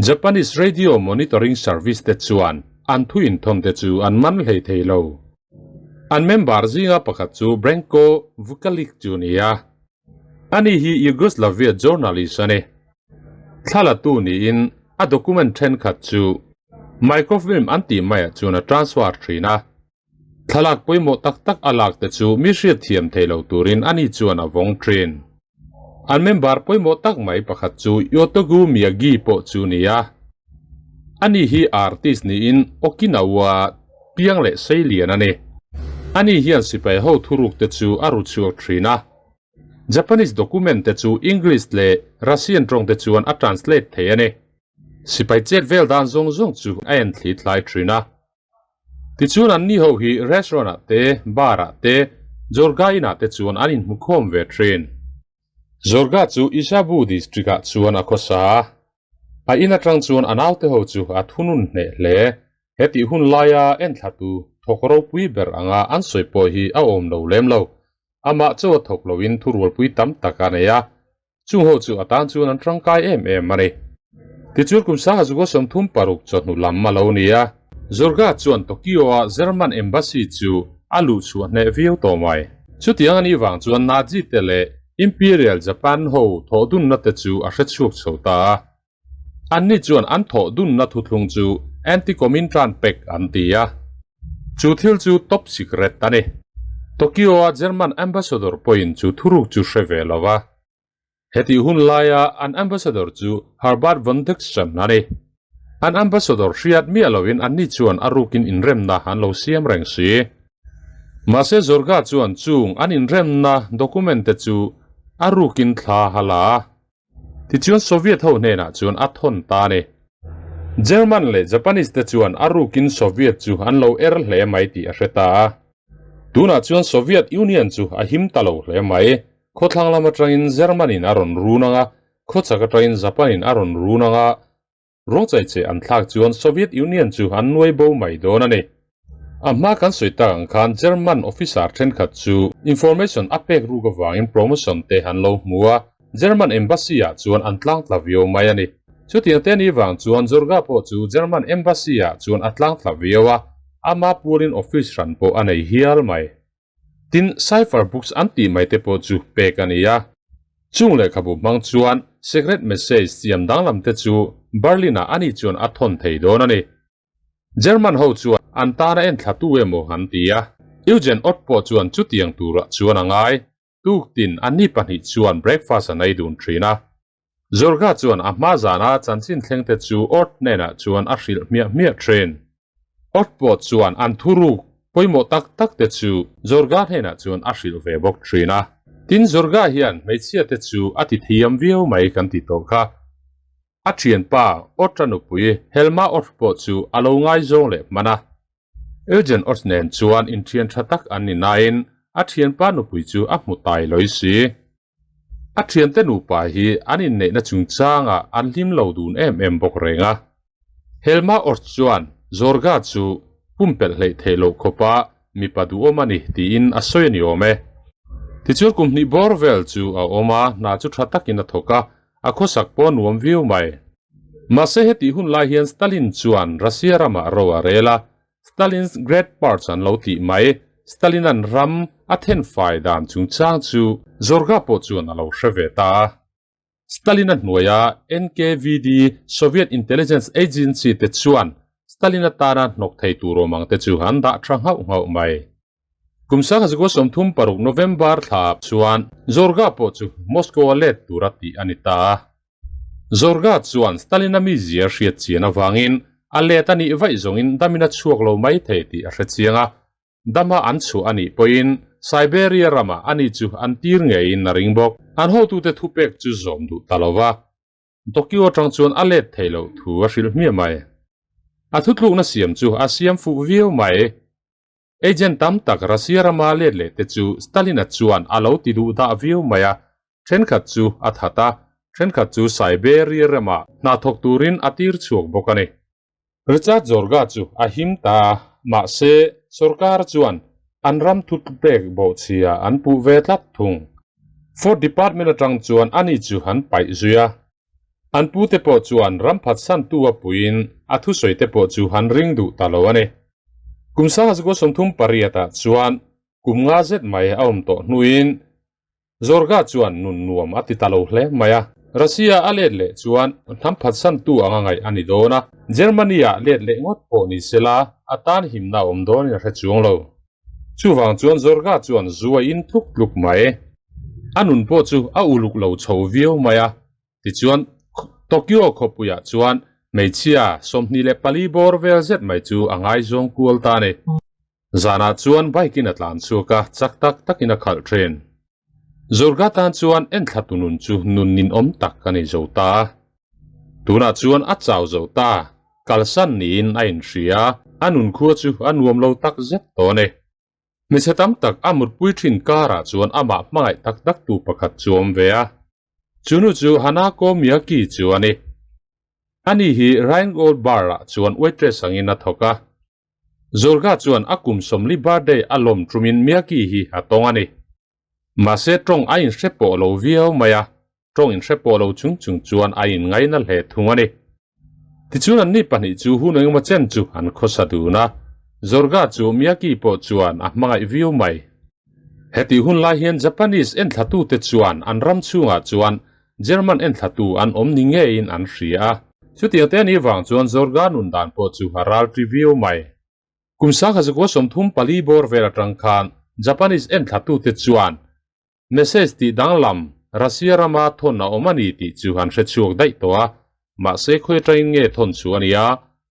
Japanese Radio Monitoring Service te chuan an thu inthawn te chu an man hlei thei lo. An member zinga pakhat chu Branko Vukalic chu ni a. Ani hi Yugoslavia journalist a ni. Thlalatu niin a document thenkhat chu microfilm an tih maiah chuan a transfer thin a. Thlalak pawimawh tak tak a lak te chu mi hriat thiam thei lo turin ani chuan a vawng thin. An member pawimawh tak mai pakhat chu Yotogu Miyagi pawh chu ni a. Ani hi artist niin Okinawa piang leh sei lian a ni. Ani hian sipai ho thuruk te chu a ru chhuak thin a. Japanese document te chu English leh Russian tawng te chuan a translate thei a ni. Sipai chet vel dan zawng zawng chu a en thli thlai thin a. Tichuan anni ho hi restaurant ah te, bar ah te, Jorga in ah te chuan an inhmukhawm ve thin. Jorga chu Ishabu district ah chuan a khawsa a, a in atang chuan a naute ho chu a thunun hneh hle. He tih hun laia enthlatu thawk ropui ber anga an sawi pawh hi a awm lo lem lo. Amah chu a thawk loin thurualpui tam tak a nei a, Chung ho chu a tan chuan an tangkai em em a ni. Tichuan kum sangha zuka 36 chawhnu lam a lo ni a, Zorga chuan Tokyo-a German Embassy chu a luh chhuah hneh viau tawh mai. Chutiang a nih vang chuan Nazi te leh Imperial Japan ho thawh dunna te chu a hre chhuak chho ta a. Anni chuan an thawh dunna thuthlung chu Anti-Comintern Pact an ti a. Chu thil chu top secret a ni. Tokyo-a German ambassador pawhin chu thuruk chu hre ve lo va. Hetih hun laia an ambassador chu Herbert von Dechsen a ni. An ambassador hriat miah loin anni chuan a rukin inremna an lo siam reng si. Mahse Zorga chuan chung an inremna document te chu a rukin thla a la a. Tichuan Soviet ho hnenah chuan a thawn ta a ni. German leh Japanese te chuan a rukin Soviet chu an lo er hle mai tih a hre ta a. Tunah chuan Soviet Union chu a him ta lo hle mai. Khawthlang lam atangin German in a rawn run ang a, khawchak atangin Japan in a rawn run ang a. Ruangchai che an thlak chuan Soviet Union chu an nuai bo mai dawn a ni. A hma kan sawi tak ang khan German officer thenkhat chu information a pek ruk avangin promotion te an lo hmu a, German Embassy ah chuan an tlang tla viau mai a ni. Chutiang te ni vang chuan Zorga pawh chu German Embassy ah chuan a tlang tla viau a, ama pualin office hran pawh a nei hial mai. Tin, cipher books an tih mai te pawh chu pek a ni a. Chung lehkhabu hmang chuan secret message siam danglam te chu Berlin-ah ani chuan a thawn thei dawn a ni. German ho chuan an tana enthlatu emaw an ti a. Eugen Ott pawh chuan chutiang turah chuan a ngai. Tuktin anni pahnih chuan breakfast an ei dun thin a. Zorga chuan a hma zana chanchin thlengte chu Ort hnenah chuan a hrilh hmiah hmiah thin. Ort pawh chuan an thuruk pawimawh tak tak te chu Zorga hnenah chuan a hrilh ve bawk thin a. Tin, Zorga hian hmeichhia te chu a ti thiam viau mai kan ti tawh kha. A thianpa Ort-a nupui Helma Ort pawh chu a lo ngaizawng leh hman a. Eugen Ort nen chuan inthian tha tak an ni nain a thianpa nupui chu a hmu tai lawih si. A thiante nupa hi an inneihna chungchangah an hlim lo dun em em bawk reng a. Helma Ort chuan Zorga chu pumpelh hleih theih loh khawpa mipa duhawm a ni tiin a sawi a ni awm e. Tichuan kum hnih bawr vel chu a awm a, hna chu tha takin a thawk a, a khawsak pawh a nuam viau mai. Mahse hetih hun lai hian Stalin chuan Russia ramah ro a rel a, Stalin's Great Purge an lo tih mai, Stalin-a'n ram a thenfai dan chungchang chu Zorga pawh chuan a lo hre ve ta a. Stalin-a hnuaia NKVD, Soviet Intelligence Agency, te chuan Stalin atana hnawk thei tur awm ang te chu an dah tha nghauh nghauh mai. Kum 1936 November thla chuan Zorga pawh chu Moscow-a let tura tih a ni ta a. Zorga chuan Stalin-a mizia hriat chian avangin a let a nih vaih zawngin damin a chhuak lo mai thei tih a hre chiang a. Dama an chhuah a nih pawhin Siberia ramah a ni chu an tir ngeiin a ring bawk. An hotute thupek chu zawm duh ta lo va. Tokyo atang chuan a let thei loh thu a hrilh hmiah mai. A thutlukna siam chu a siam fuh viau mai. Agent tam tak Russia rama let leh te chu Stalin-a chuan a lo ti duh dah viau mai a, thenkhat chu a that a, thenkhat chu Siberia ramah hna thawk turin a tir chhuak bawk a ni. Richard Zorga chu a him ta a, mahse sorkar chuan an ram thutpek bawhchhia an puh ve tlat thung. Fourth Department atang chuan ani chu an paih zui a, an pute pawh chuan ram phatsantu a puiin a thusawi te pawh chu han ring duh ta lo a ni. Kum 1938 ah chuan kum nga zet mai a awm tawh hnuin Zorga chuan nun nuam a ti ta lo hle mai a. Russia a let leh chuan hnam phatsantu anga ngaih a ni dawn a, Germany-ah let leh ngawt pawh ni sela a tan himna a awm dawnin a hre chuang lo. Chuvang chuan Zorga chuan zu a in tluk tluk mai. A nun pawh chu a uluk lo chho viau mai a. Tichuan, Tokyo khawpuiah chuan hmeichhia 24 bawr vel zet mai chu a ngaizawng kual ta a ni. Zanah chuan bike-in a tlan chhuak a, chak tak takin a khalh thin. Zurga tan chuan enthla tu nun chu nun ninawm tak a ni zo ta. Tunah chuan a chau zo ta, kalsan niin a inhria, a nunkhua chu a nuam lo tak zet tawh a ni. Hmeichhe tam tak a mutpui thin karah chuan amah hmangaih tak tak tu pakhat chu a awm ve a. Chu nu chu Hanako Miyaki chu a ni. Ani hi Rheingold Bar-ah chuan waitress angin a thawk a. Zorga chuan a kum 40 birthday a lawm tumin Miyaki hi a tawng a ni. Mahse tawng a inhre pawh lo viau mai a, tawng inhre pawh lo chung chung chuan a inngaina hle thung a ni. Tichuan anni pahnih chu hun engemaw chen chu an khawsa dun a, Zorga chu Miyaki pawh chuan a hmangaih viau mai. Hetih hun lai hian Japanese enthlatute chuan an ram chhungah chuan German enthlatu an awm ni ngeiin an hria a. Chutiang te anih vang chuan Zorga nun dan pawh chu a ral ṭi viau mai. Kum 1934 bawr vel aṭang khan Japanese enthlatute chuan Message tih danglam Russia rama thawn a awm a ni tih chu an hre chhuak daih tawh a, mahse khawi atangin nge thawn chu a nia,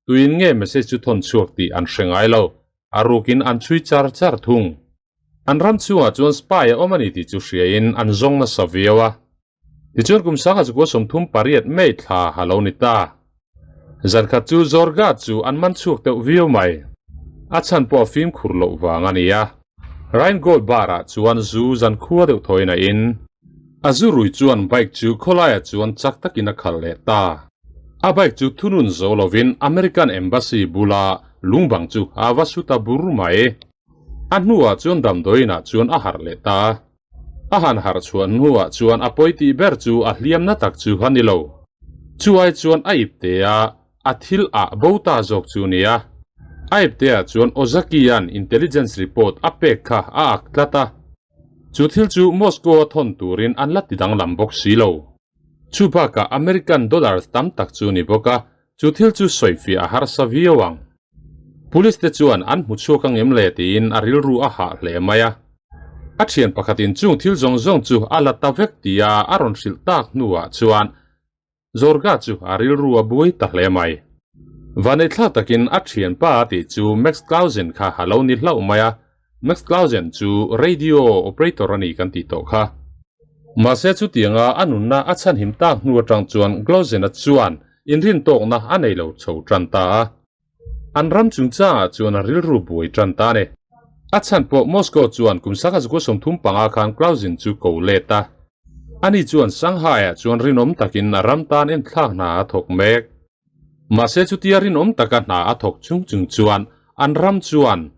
tuin nge message chu thawn chhuak tih an hre ngai lo, a rukin an chhui char char thung. An ram chhungah chuan spy a awm a ni tih chu hriain an zawng nasa viau a. Tichuan kum 1938 May thla a lo ni ta. Zankhat chu Zorga chu an man chhuak deuh viau mai. A chhan pawh a fimkhur loh vang a ni a. Rheingold Bar-ah chuan zu zankhua deuh thawiin a in. A zu rui chuan bike chu khawlaiah chuan chak takin a khalh leh ta. A bike chu thunun zo lovin American Embassy bula lungbang chu a va su ta bur mai. A hnuah chuan damdawiinah chuan a harh leh ta. A han harh chhuah hnuah chuan a pawi tih ber chu a hliamna tak chu a ni lo. Chu ai chuan a iptea a thil ah bo ta zawk chu nia. A iptea chuan Ozaki-a'n intelligence report a pek kha a ak tlat a. Chu thil chu Moscow-a thawn turin an la ti danglam bawk si lo. Chu bakah American dollars tam tak chu ni bawk a, chu thil chu sawifiah a harsa viau ang. Police te chuan an hmu chhuak ang em le tiin a rilru a hah hle mai a. A thian pakhatin chung thil zawng zawng chu a la ta vek tia a rawn hrilh tak hnuah chuan Zorga chu a rilru a buai ta hle mai. Vanneithlak takin a thianpa a tih chu Max Clausen kha a lo ni hlauh mai a, Max Clausen chu radio operator a ni kan tih tawh kha. Mahse chutianga a nunna a chhanhim tak hnu atang chuan Clausen-a chuan inrintawkna a nei lo chho tan ta a. An ram chungchangah chuan a rilru buai tan ta a ni. A chhan pawh Moscow chuan kum sangha zakua 35 khan Clausen chu ko let a. Ani chuan Shanghai-ah chuan rinawm takin a ram tan enthlak hna a thawk mek. Mahse chutia rinawm taka hna a thawk chung chung chuan an ram chuan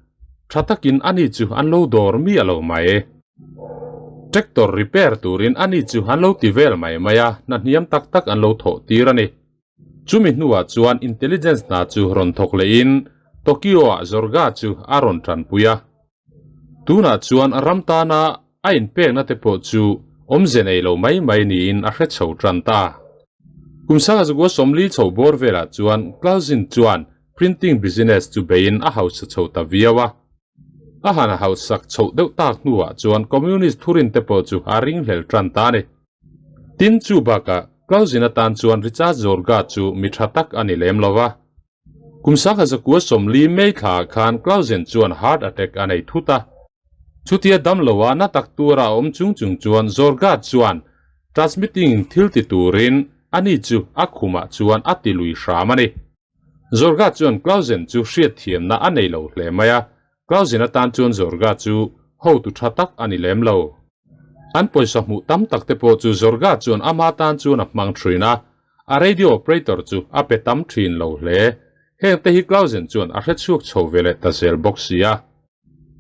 tha takin ani chu an lo dawr miah lo mai. Tractor repair turin ani chu an lo ti vel mai mai a, hna hniam tak tak an lo thawh tir a ni. Chumi hnuah chuan intelligence hna chu rawn thawk lehin Tokyo-ah Zorga chu a rawn tanpui a. Tunah chuan ram tana a inpekna te pawh chu awmze nei lo mai mai niin a hre chho tan ta. Kum sanga zakua 40 chho bawr velah chuan Clausen chuan printing business chu beiin a hausa chho ta viau a. A han hausak chhoh deuh tak hnuah chuan Communist thurin te pawh chu a ringhlel tan ta a ni. Tin, chu bakah Clausen atan chuan Richard Zorga chu mi tha tak a ni lem lo va. Kum sangha zakua 40 May thlaah khan Clausen chuan heart attack a nei thut a. Chutia dam loa na tak tura a awm chung chung chuan Zorga chuan transmitting thil ti turin ani chu a khumah chuan a ti lui hram a ni. Zorga chuan Clausen chu hriatthiamna a nei lo hle mai a, Clausen atan chuan Zorga chu hotu tha tak a ni lem lo. An pawisa hmuh tam tak te pawh chu Zorga chuan ama tan chuan a hmang thin a, a radio operator chu a pe tam thin lo hle. Heng te hi Clausen chuan a hrechhuak chho ve leh ta zel bawk si a.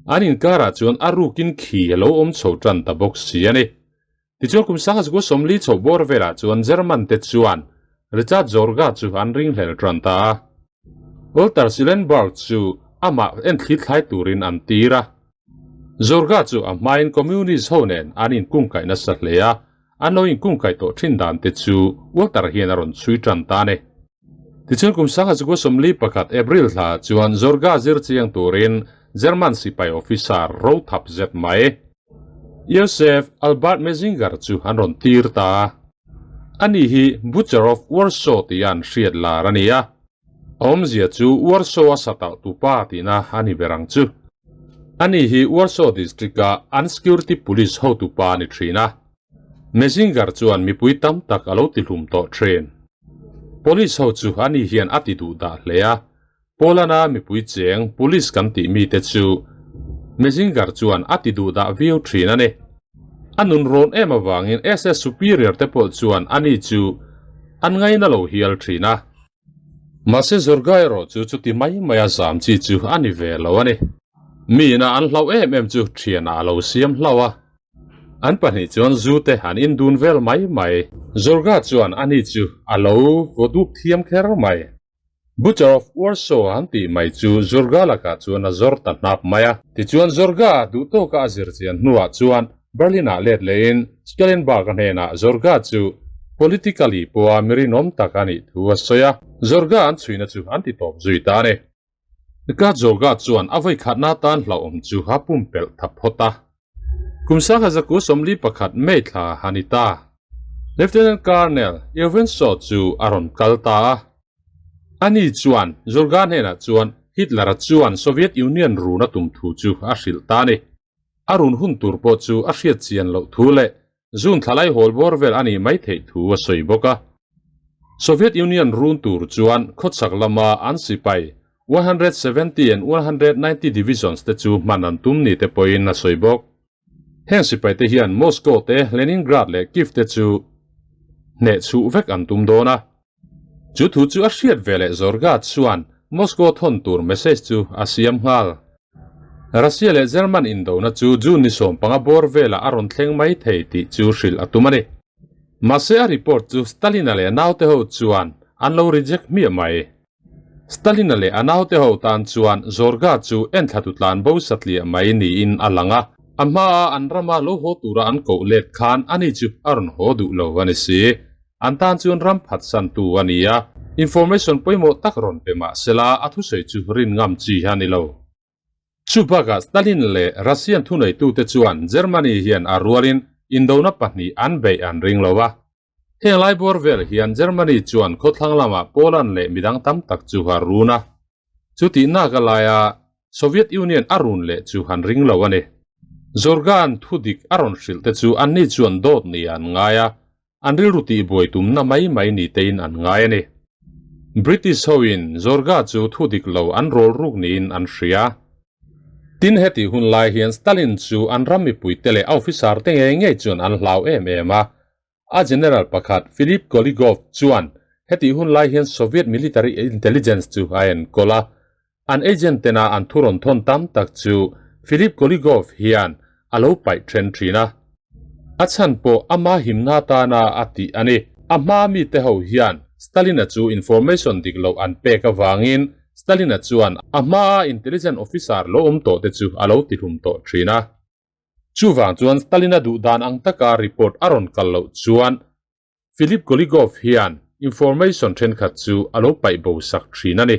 An inkarah chuan a rukin khi a lo awm chho tan ta bawk si a ni. Tichuan kum sangha zakua 40 chho bawr velah chuan German te chuan Richard Zorga chu an ringhlel tan ta a. Walter Schellenberg chu amah enthli thlai turin an tir a. Zorga chu a hmain Communist ho nen an inkungkaih nasa hle a, an lo inkungkaih tawh thin dan te chu Walter hian a rawn chhui tan ta a ni. Tichuan kum sangha zakua 41 April thla chuan Zorga zir chiang turin German sipai officer ro thap zet mai Josef Albert Mezinger chu an rawn tir ta a. Ani hi Butcher of Warsaw tia an hriat lar a ni a. A awmzia chu Warsaw a satalh tu pa tihna a ni ber ang chu. Ani hi Warsaw District-a an security police hotu pa a ni thin a. Mezinger chuan mipui tam tak a lo tihlum tawh thin. Police ho chu ani hian a ti duh dah hle a. Poland-a mipui cheng police kan tih mite chu Mezinger chuan a ti duh dah viau thin a ni. A nun rawn em avangin SS Superior te pawh chuan ani chu an ngaina lo hial thin a. Mahse Zorga erawh chu chuti mai mai a zam chi chu a ni ve lo a ni. Miin a an hlauh em em chu thianah a lo siam hlauh a. An pahnih chuan zu te an indun vel mai mai. Zorga chuan ani chu a lo vaw dup thiam kher mai. Butcher of Warsaw an tih mai chu Zorga lakah chuan a zawr ta hnap mai a. Tichuan Zorga duh tawka a zir chian hnuah chuan Berlin-ah let lehin Schellenberg-a hnenah Zorga chu politically pawha mi rinawm tak a nih thu a sawi a. Zorga an chhuina chu an ti tawp zui ta a ni. Ka Zorga chuan a vawikhatna atan hlauhawm chu a pumpelh tha phawt a. Kum sangha zaku 41 May thla a ni ta. Lieutenant Colonel Irvin Shaw chu a rawn kal ta a. Ani chuan Zorga hnenah chuan Hitler-a chuan Soviet Union run a tum thu chu a hrilh ta a ni. A run hun tur pawh chu a hriat chian loh thu leh June thla lai hawl bawr vel a nih mai theih thu a sawi bawk a. Soviet Union run tur chuan khawchhak lama an sipai 170 and 190 Divisions te chu hman an tum ni te pawhin a sawi bawk. Heng sipai te hian Moscow te, Leningrad leh Kyiv te chu hneh chhuh vek an tum dawn a. Chu thu chu a hriat ve leh Zorga chuan Moscow thawn tur message chu a siam nghal. Russia leh German indona chu June ni 15 bawr velah a rawn thleng mai thei tih chu hrilh a tum a ni. Mahse a report chu Stalin-a leh a naute ho chuan an lo reject hmiah mai. Stalin-a leh a naute ho tan chuan Zorga chu enthlatu tlan bo satliah mai niin a lang a. A hmaa an rama lo haw tura an koh let khan ani chu a rawn haw duh lo a ni si. An tan chuan ram phatsantu a ni a, information pawimawh tak rawn pe mah sela a thusawi chu rin ngam chi a ni lo. Chubakah Stalin leh Russian thuneitute chuan Germany hian a rualin indona pahnih an beih an ring lo a. Heng lai bawr vel hian Germany chuan khawthlang lamah Poland leh midang tam tak chu a run a. Chutih nak a laia Soviet Union a run leh chu han ring lo a ni. Zorgan thudik a rawn hrilh te chu anni chuan dawt ni an ngai a, an rilru tihbuai tumna mai mai ni tein an ngai a ni. British hoin Zorga chu thudik lo an rawl ruk niin an hria. Tin hetih hun lai hian Stalin chu an ram mipuite leh a officer te ngei ngei chuan an hlau em em a. A general pakhat Philip Goligov chuan hetih hun lai hian Soviet military intelligence chu a enkawl a. An agent tena an thu rawn thawn tam tak chu Philip Goligov hian a lo paih then thin a. A chhan pawh ama himna atana a tih a ni. A hmaa mite ho hian Stalin-a chu information dik loh an pek avangin Stalin-a chuan a hmaa intelligence officer lo awm tawh te chu a lo tihlum tawh thin a. Chuvang chuan Stalin-a duh dan ang taka report a rawn kal loh chuan Philip Goligov hian information thenkhat chu a lo paih bo sak thin a ni.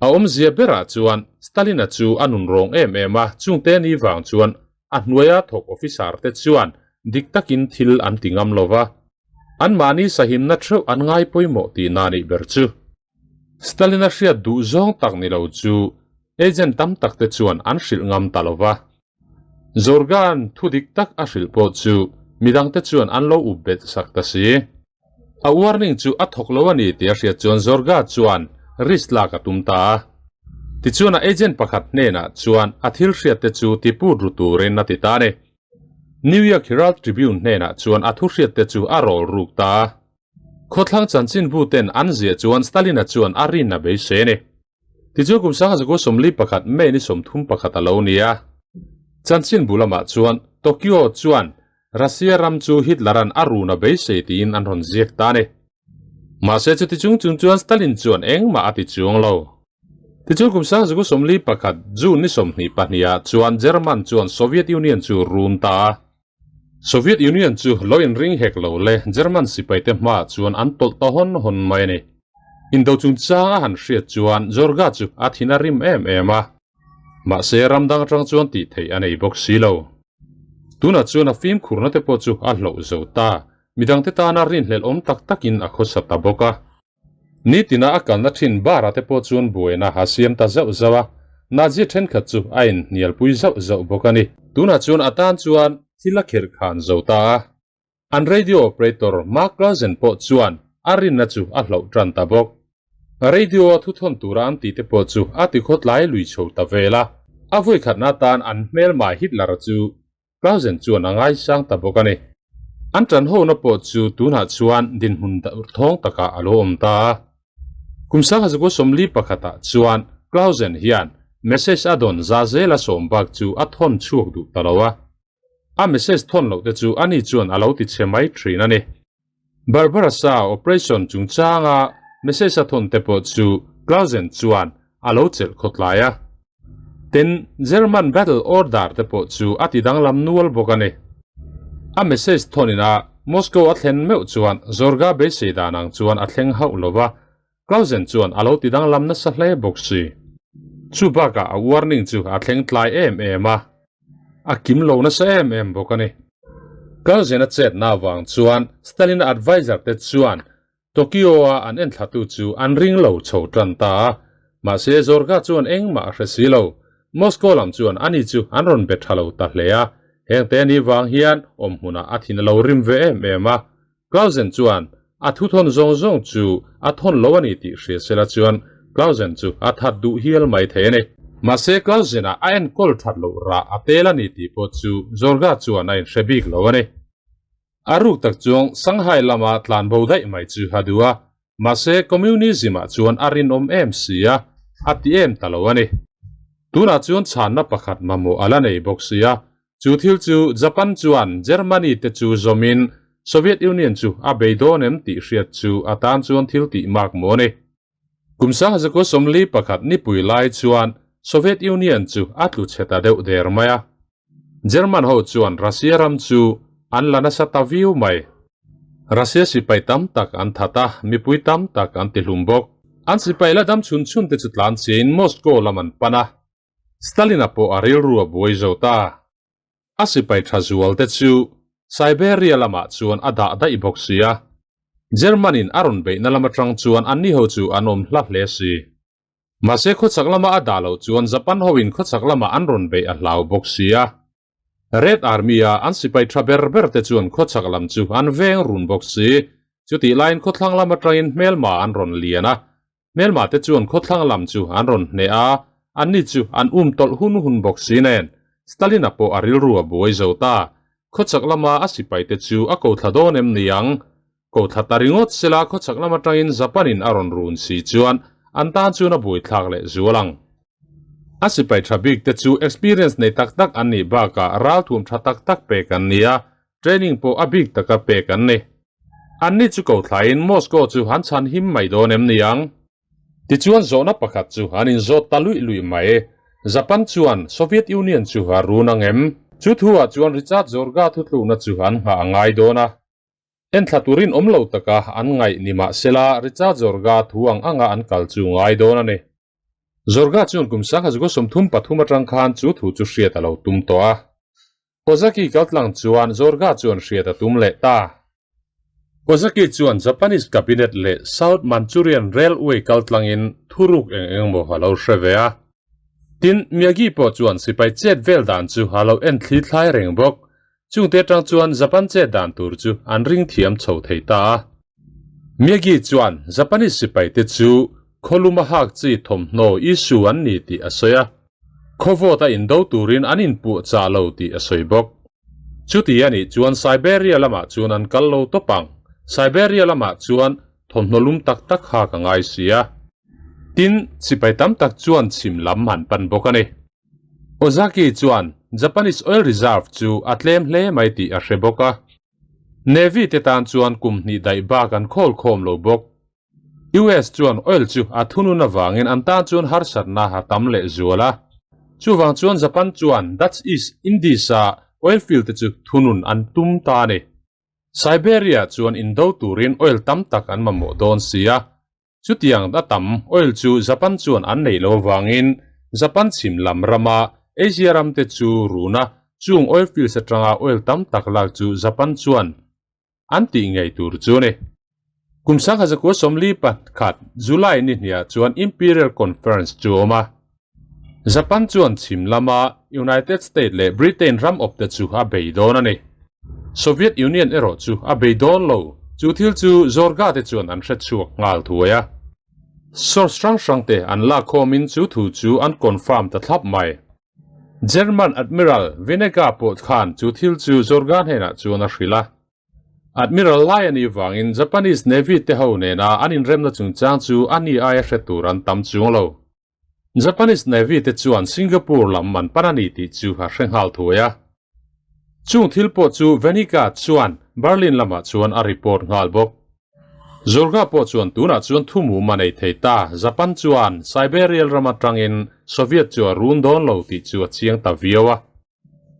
A awmzia berah chuan Stalin-a chu a nun rawng em em a, chungte ni vang chuan a hnuaia thawk officer te chuan dik takin thil an ti ngam lo va, anmahni sahimna theuh an ngai pawimawh tihna nih ber chu. Stalin-a hriat duh zawng tak ni lo chu agent tam tak te chuan an hrilh ngam ta lo va. Zorgan thu dik tak a hrilh pawh chu midangte chuan an lo up bet sak ta si. A warning chu a thawk lo a ni tih a hriat chuan Zorga chuan risk lak a tum ta a. Tichuan a agent pakhat hnenah chuan a thil hriat te chu ti put ru turin a ti ta a ni. New York Herald Tribune hnenah chuan a thu hriat te chu a rawl ruk ta a. Khawthlang chanchinbu ten an ziah chuan Stalin-a chuan a rin a beisei a ni. Tichuan kum 1941 May ni 31 a lo ni a. Chanchinbu lamah chuan Tokyo chuan Russia ram chu Hitler-a'n a run a beisei tiin an rawn ziak ta a ni. Mahse chuti chung chung chuan Stalin chuan engmah a ti chuang lo. Tichuan kum 1941 June ni 22 ah chuan German chuan Soviet Union chu run ta a. Soviet Union chu lo inring hek lo le German sipaite hmaah chuan an tawlh ta hawn hawn mai a ni. Indo chungchang a han hriat chuan Jorga chu a thin a rim em em a. Mahse ram dang atang chuan tih theih a nei bawk si lo. Tunah chuan a fimkhurna te pawh chu a hloh zo ta, midangte tana rinhlelh awm tak takin a khawsa ta bawk a. Nitina a kalna thin bar-ah te pawh chuan buaina a siam ta zauh zauh a, Nazi thenkhat chu a inhnialpui zauh zauh bawk a ni. Tunah chuan a tan chuan thil a kherh khan zo ta a, an radio operator Mark Clausen pawh chuan a rinna chu a hloh tan ta bawk. Radio-a thuthawn tura an tih te pawh chu a tikhawtlai lui chho ta vel a, a vawikhatna atan an hmelma Hitler-a chu Clausen chuan a ngaisang ta bawk a ni. An ṭanhona pawh chu tunah chuan dinhmun thawng takah a lo awm ta a. Kum 1941 ah chuan Clausen hian message a dawn za zela sawm bak chu a thawn chhuak duh ta lo a. A message thawn loh te chu ani chuan a lo ti chhe mai ṭhin a ni. Barbarassa operation chungchanga message a thawn te pawh chu Clausen chuan a lo chelh khawtlai a. Tin, German battle order te pawh chu a ti danglam nual bawk a ni. A message thawn ina Moscow a thlen meuh chuan Zorga beisei dan ang chuan a thleng hauh lo va, Clausen chuan a lo ti danglam nasa hle bawk si. Chu bakah a warning chu a thleng tlai em em a, a kim lo nasa em em bawk a ni. Clausen a chetna avang chuan Stalin-a adviser te chuan Tokyo-a an enthlatu chu an ring lo chho tan ta a, mahse Zorga chuan engmah a hre si lo. Moscow lam chuan ani chu an rawn be tha lo ta hle a, hengte ni vang hian awm hmunah a thin a lo rim ve em em a. Clausen chuan a thuthawn zawng zawng chu a thawn lo a ni tih hria sela chuan Clausen chu a that duh hial mai thei a ni. Mahse Clausen-a a enkawl that loh rah a tel a ni tih pawh chu Zorga chuan a inhre bik lo a ni. A ruk tak chuang Shanghai lama tlan bo daih mai chu a duh a, mahse Communism-ah chuan a rinawm em si a, a ti em ta lo a ni. Tunah chuan chhanna pakhat mamawh a la nei bawk si a, chu thil chu Japan chuan Germany te chu zawmin Soviet Union chu a bei dawn em tih hriat chu a tan chuan thil tih mak maw a ni. Kum 1941 nipui lai chuan Soviet Union chu a tlu chhe ta deuh der mai a. German ho chuan Russia ram chu an la nasa ta viau mai. Russia sipai tam tak an that a, mipui tam tak an tihlum bawk. An sipai la dam chhun chhun te chu tlan chiain Moscow lam an pan a. Stalin-a pawh a rilru a buai zo ta. A sipai tha zual te chu Siberia lamah chuan a dah daih bawk si a. German-in a rawn beihna lam atang chuan anni ho chu an awm hla hle si. Mahse khawchhak lama a dah loh chuan Japan hoin khawchhak lama an rawn beih a hlau bawk si a. Red Army-a an sipai tha ber ber te chuan khawchhak lam chu an veng run bawk si. Chutih laiin khawthlang lam atangin hmelma an rawn lian a. Hmelma te chuan khawthlang lam chu an rawn hneh a, anni chu an um tawlh hun hun bawk si nen. Stalin-a pawh a rilru a buai zo ta. Khawchhak lama a sipaite chu a ko thla dawn em ni ang? Ko thla ta ringawt sela khawchhak lam atangin Japan-in a rawn run si chuan an tan chuan a buaithlak leh zual ang. A sipai tha bik te chu experience nei tak tak an nih bakah ralthum tha tak tak pek an ni a, training pawh a bik taka pek an ni. Anni chu ko thlaiin Moscow chu han chhan him mai dawn em ni ang? Tichuan zawhna pakhat chu an inzawt ta luih luih mai. Japan chuan Soviet Union chu a run ang em? Chu thuah chuan Richard Zorga thutlukna chu an nghah a ngai dawn a. Enthla turin awm lo taka an ngaih ni mah sela Richard Zorga thu ang anga an kal chu ngai dawn a ni. Zorga chuan kum sangha zuka 33 atang khan chu thu chu hriat a lo tum tawh a. Kozaki kaltlang chuan Zorga chuan hriat a tum leh ta. Kozaki chuan Japanese Cabinet leh South Manchurian Railway kaltlangin thuruk eng eng maw a lo hre ve a. Tin, Miyagi pawh chuan sipai chet vel dan chu a lo en thli thlai reng bawk. Chungte atang chuan Japan chet dan tur chu an ring thiam chho thei ta a. Miyagi chuan Japanese sipaite chu khawlum a hak chi thawmhnaw issue an ni tih a sawi a. Khawvawt a indo turin an inpuah chah lo tih a sawi bawk. Chuti a nih chuan Siberia lamah chuan an kal lo tawp ang. Siberia lamah chuan thawmhnaw lum tak tak kha ka ngai si a. Tin, sipai tam tak chuan chhim lam an pan bawk a ni. Ozaki chuan Japanese oil reserve chu a tlem hle mai tih a hre bawk a. Navy te tan chuan kum hnih daih bak an khawl khawm lo bawk. US chuan oil chu a thunun avangin an tan chuan harsatna a tam leh zual a. Chuvang chuan Japan chuan Dutch East Indies-a oil field te chu thunun an tum ta a ni. Siberia chuan indo turin oil tam tak an mamawh dawn si a. Chutiang a tam oil chu Japan chuan an neih lo avangin Japan chhim lam rama Asia ram te chu run a, chung oil fields atanga oil tam tak lak chu Japan chuan an tih ngei tur chu a ni. Kum 1941 July ni hniah chuan Imperial Conference chu a awm a. Japan chuan chhim lama United States leh Britain ram awpte chu a bei dawn a ni. Soviet Union erawh chu a bei dawn lo, chu thil chu Zorga te chuan an hre chhuak nghal thuai a. Source hrang hrangte an lakkhawmin chu thu chu an confirm ta thlap mai. German Admiral Vinega pawh khan chu thil chu Zorga hnenah chuan a hrilh a. Admiral lai a nih vangin Japanese Navy te ho nena an inremna chungchang chu a ni aia hre tur an tam chuang lo. Japanese Navy te chuan Singapore lam an pan a ni tih chu a hre nghal thuai a. Chung thil pawh chu Venica chuan Berlin lamah chuan a report nghal bawk. Zorga pawh chuan tunah chuan thumum a nei thei ta, Japan chuan Siberial ram atangin Soviet chu a run dawn lo tih chu a chiang ta viau a.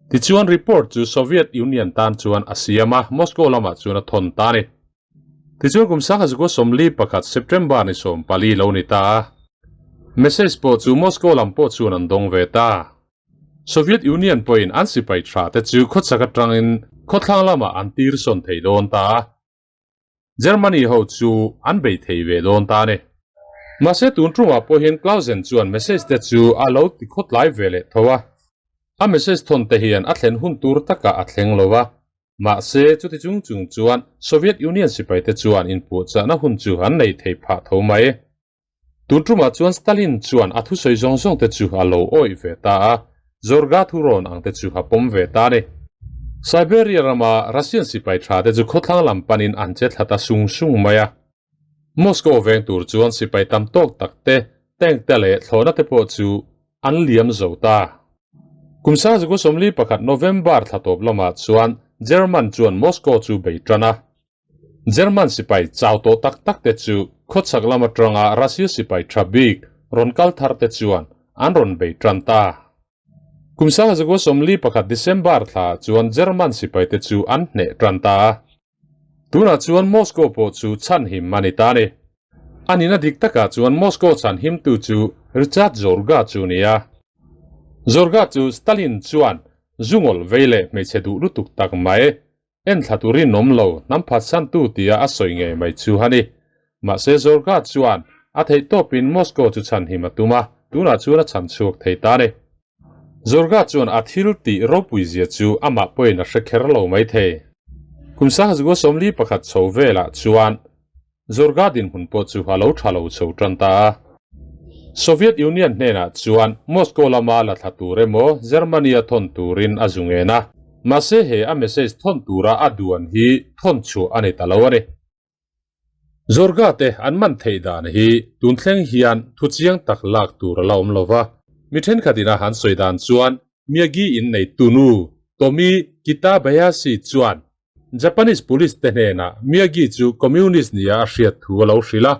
Tichuan report chu Soviet Union tan chuan a siam a, Moscow lamah chuan a thawn ta a ni. Tichuan kum 1941 September ni 14 lo ni ta a. Message pawh chu Moscow lam pawh chuan an dawng ve ta. Soviet Union pawhin an sipai tha te chu khawchhak atangin khawthlang lamah an tir sawn thei dawn ta a. Germany ho chu an bei thei ve dawn ta a ni. Mahse tun tungah pawh hian Clausen chuan message te chu a lo ti khawtlai ve leh tho a. A message thawn te hian a thlen hun tur takah a thleng lo a. Mahse chuti chung chung chuan Soviet Union sipai te chuan inpuahchahna hun chu an nei thei phah tho mai. Tun tumah chuan Stalin chuan a thusawi zawng zawng te chu a lo awih ve ta a, Zorga thurawn ang te chu a pawm ve ta a ni. Siberia rama Russian sipai tha te chu khawthlang lam panin an che thla ta sung sung mai a. Moscow veng tur chuan sipai tam tawk tak te, tank te leh thlawhna te pawh chu an liam zo ta. Kum 1941 November thla tawp lamah chuan German chuan Moscow chu bei tan a. German sipai chau tawh tak tak te chu khawchhak lam atanga Russia sipai tha bik rawn kal thar te chuan an rawn bei tan ta. Kum 1941 December thla chuan German sipai te chu an hneh tan ta a. Tunah chuan Moscow pawh chu chhan him a ni ta a ni. A nihna dik takah chuan Moscow chhan himtu chu Richard Zorga chu a ni a. Zorga chu Stalin chuan zungawl vei leh hmeichhe duh lutuk tak mai enthla turin awm lo hnam phatsantu tia a sawi ngei mai chu a ni. Mahse Zorga chuan a theihtawpin Moscow chu chhanhim a tum a, tunah chuan a chhan chhuak thei ta a ni. Zorga chuan a thil tih ropui zia chu amah pawhin a hre kher lo mai thei. Kum sangzua 41 chho velah chuan Zorga dinhmun pawh chu a lo tha lo chho tan ta a. Soviet Union hnenah chuan Moscow lama la thla tur emaw Germany a thawn turin a zu ngen a, mahse he a message thawn tura a duan hi thawn chhuah a ni ta lo a ni. Zorga te an man theih dan hi tun thleng hian thu chiang tak lak tur a la awm lo va. Mi thenkhatin a han sawi dan chuan Miyagi in neitu nu Tomi Kitabayashi chuan Japanese police te hnenah Miyagi chu communist nia a hriat thu a lo hrilh a.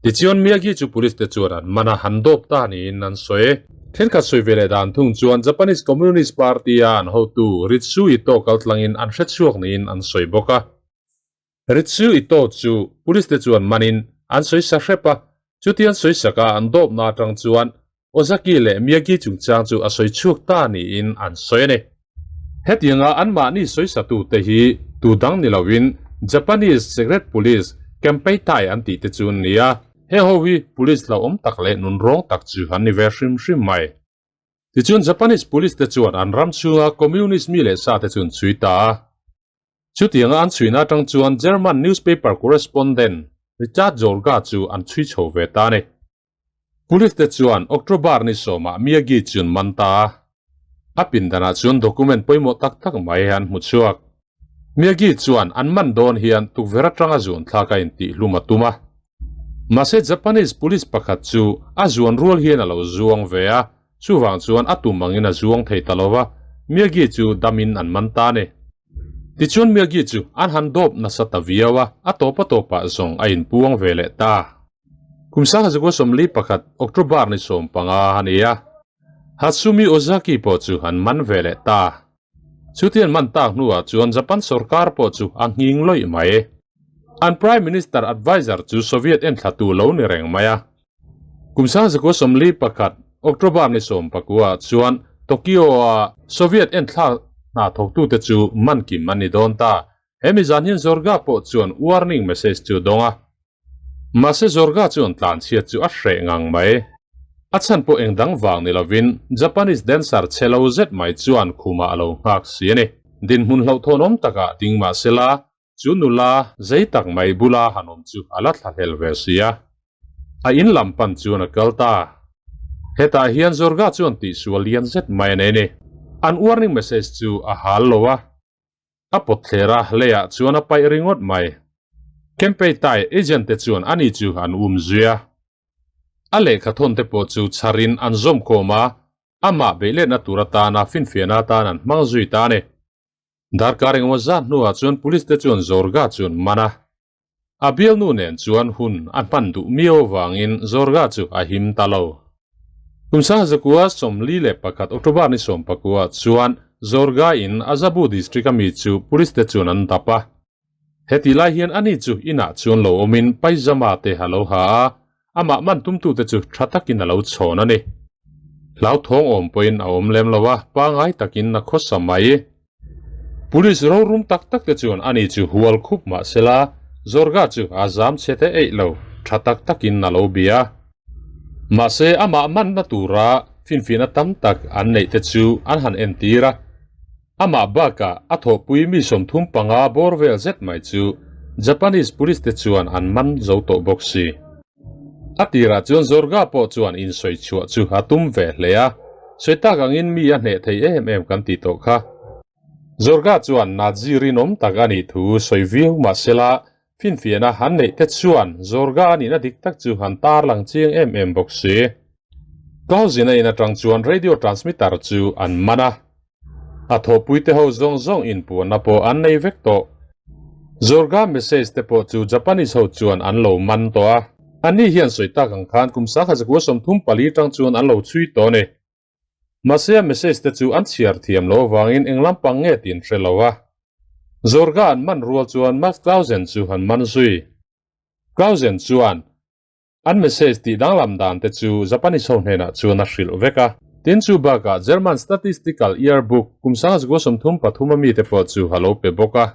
Tichuan Miyagi chu police te chuan an man a, han dawp ta niin an sawi. Thenkhat sawi ve leh dan thung chuan Japanese Communist Party a an hotu Ritsu Ito kaltlangin an hrechhuak niin an sawi bawk a. Ritsu Ito chu police te chuan manin an sawi sa hrep a, chuti an sawi sak a an dawpna atang chuan Ozaki leh Miyagi chungchang chu a sawi chhuak ta niin an sawi a ni. Hetianga anmahni sawi satute hi tu dang ni loin Japanese Secret Police Kempeitai an tih te chu an ni a, heng ho hi police hlauhawm tak leh nunrawng tak chu an ni ve hrim hrim mai. Tichuan Japanese police te chuan an ram chhunga communist mi leh sa te chu an chhui ta a. Chutianga an chhuina atang chuan German newspaper correspondent Richard Zorga chu an chhui chho ve ta a ni. Police te chuan October ni sawmah Miyagi chu an man ta a. A pindanah chuan document pawimawh tak tak mai an hmu chhuak. Miyagi chuan an man dawn hian tukverh atanga zuan thlak a intihhlum a tum a. Mahse Japanese police pakhat chu a zuan rual hian a lo zuang ve a, chuvang chuan a tum angin a zuang thei ta lo va, Miyagi chu damin an man ta a ni. Tichuan Miyagi chu an han dawp nasa ta viau a, a tawp a tawpah zawng a inpuang ve leh ta. Kum sangha 41 October ni 15 a ni a, Hatsumi Ozaki pawh chu an man ve leh ta. Chuti an man tak hnuah chuan Japan sorkar pawh chu a nghing lawih mai. An Prime Minister adviser chu Soviet enthlatu lo ni reng mai a. Kum 1941 October ni 19 chuan Tokyo-a Soviet enthlak hna thawktute chu man kim an ni dawn ta. Hemi zan hian Zorga pawh chuan warning message chu a dawng a. Mahse Zorga chuan tlanchhiat chu a hreh ngang mai. A chhan pawh eng dang vang ni lovin Japanese dancer chhe lo zet mai chuan khumah a lo nghak si a ni. Dinhmun hlauhthawnawm takah ding mahsela Chu nula zei tak mai bula han awm chu a la thlahlel ve si a, a in lam pan chuan a kal ta. Hetah hian Zorga chuan tihsual lian zet mai a nei ni. An warning message chu a hal lo a, a pawt thler a, leiah chuan a paih ringawt mai. Kempeitai agent te chuan ani chu an um zui a. A lehkha thawn te pawh chu chharin an zawm khawm a, amah beihletna tur atana finfiahna atan an hmang zui ta a ni. Darkar engemaw zat hnuah chuan police te chuan Zorga chu an man a. A bialnu nen chuan hun a hman duh miau avangin Zorga chu a him ta lo. Kum 1941 October ni 19 chuan Zorga in Azabu district a mi chu police te chuan an dap a. Hetih lai hian ani chu inah chuan lo awmin paijama te a lo ha a, amah man tumtute chu tha takin a lo chhawn a ni. Hlauthawng awm pawhin a awm lem lo a, pangai takin a khawsa mai. Police rorum tak tak te chuan ani chu hual khup mah sela, Zorga chu a zam chhe te eih lo, tha tak takin a lo bia. Mahse amah manna tura finfiahna tam tak an neih te chu an han entir a. Amah bakah a thawhpui mi 35 bawr vel zet mai chu Japanese police te chuan an man zo tawh bawk si. A tirah chuan Zorga pawh chuan insawi chhuah chu a tum ve hle a, sawi tak angin mi a hneh thei em em kan tih tawh kha. Zorga chuan Nazi rinawm tak a nih thu sawi viau mahsela finfiahna han neih te chuan Zorga a nihna dik tak chu han tarlang chiang em em bawk si. Klausina in atang chuan radio transmitter chu an man a. A thawhpui te ho zawng zawng inpuanna pawh an nei vek tawh. Zorga message te pawh chu Japanese ho chuan an lo man tawh a. Anni hian sawi tak ang khan kum 1934 tang chuan an lo chhui tawh a ni. Mahse a message te chu an chhiar thiam lo avangin eng lampang nge tih an hre lo a. Zorga an man rual chuan Max Clausen chu an man zui. Clausen chuan An message tih danglam dan te chu Japanese ho hnenah chuan a hrilh vek a. Tin chu bakah German Statistical Yearbook kum sangzukua 33 a mite pawh chu a lo pe bawk a.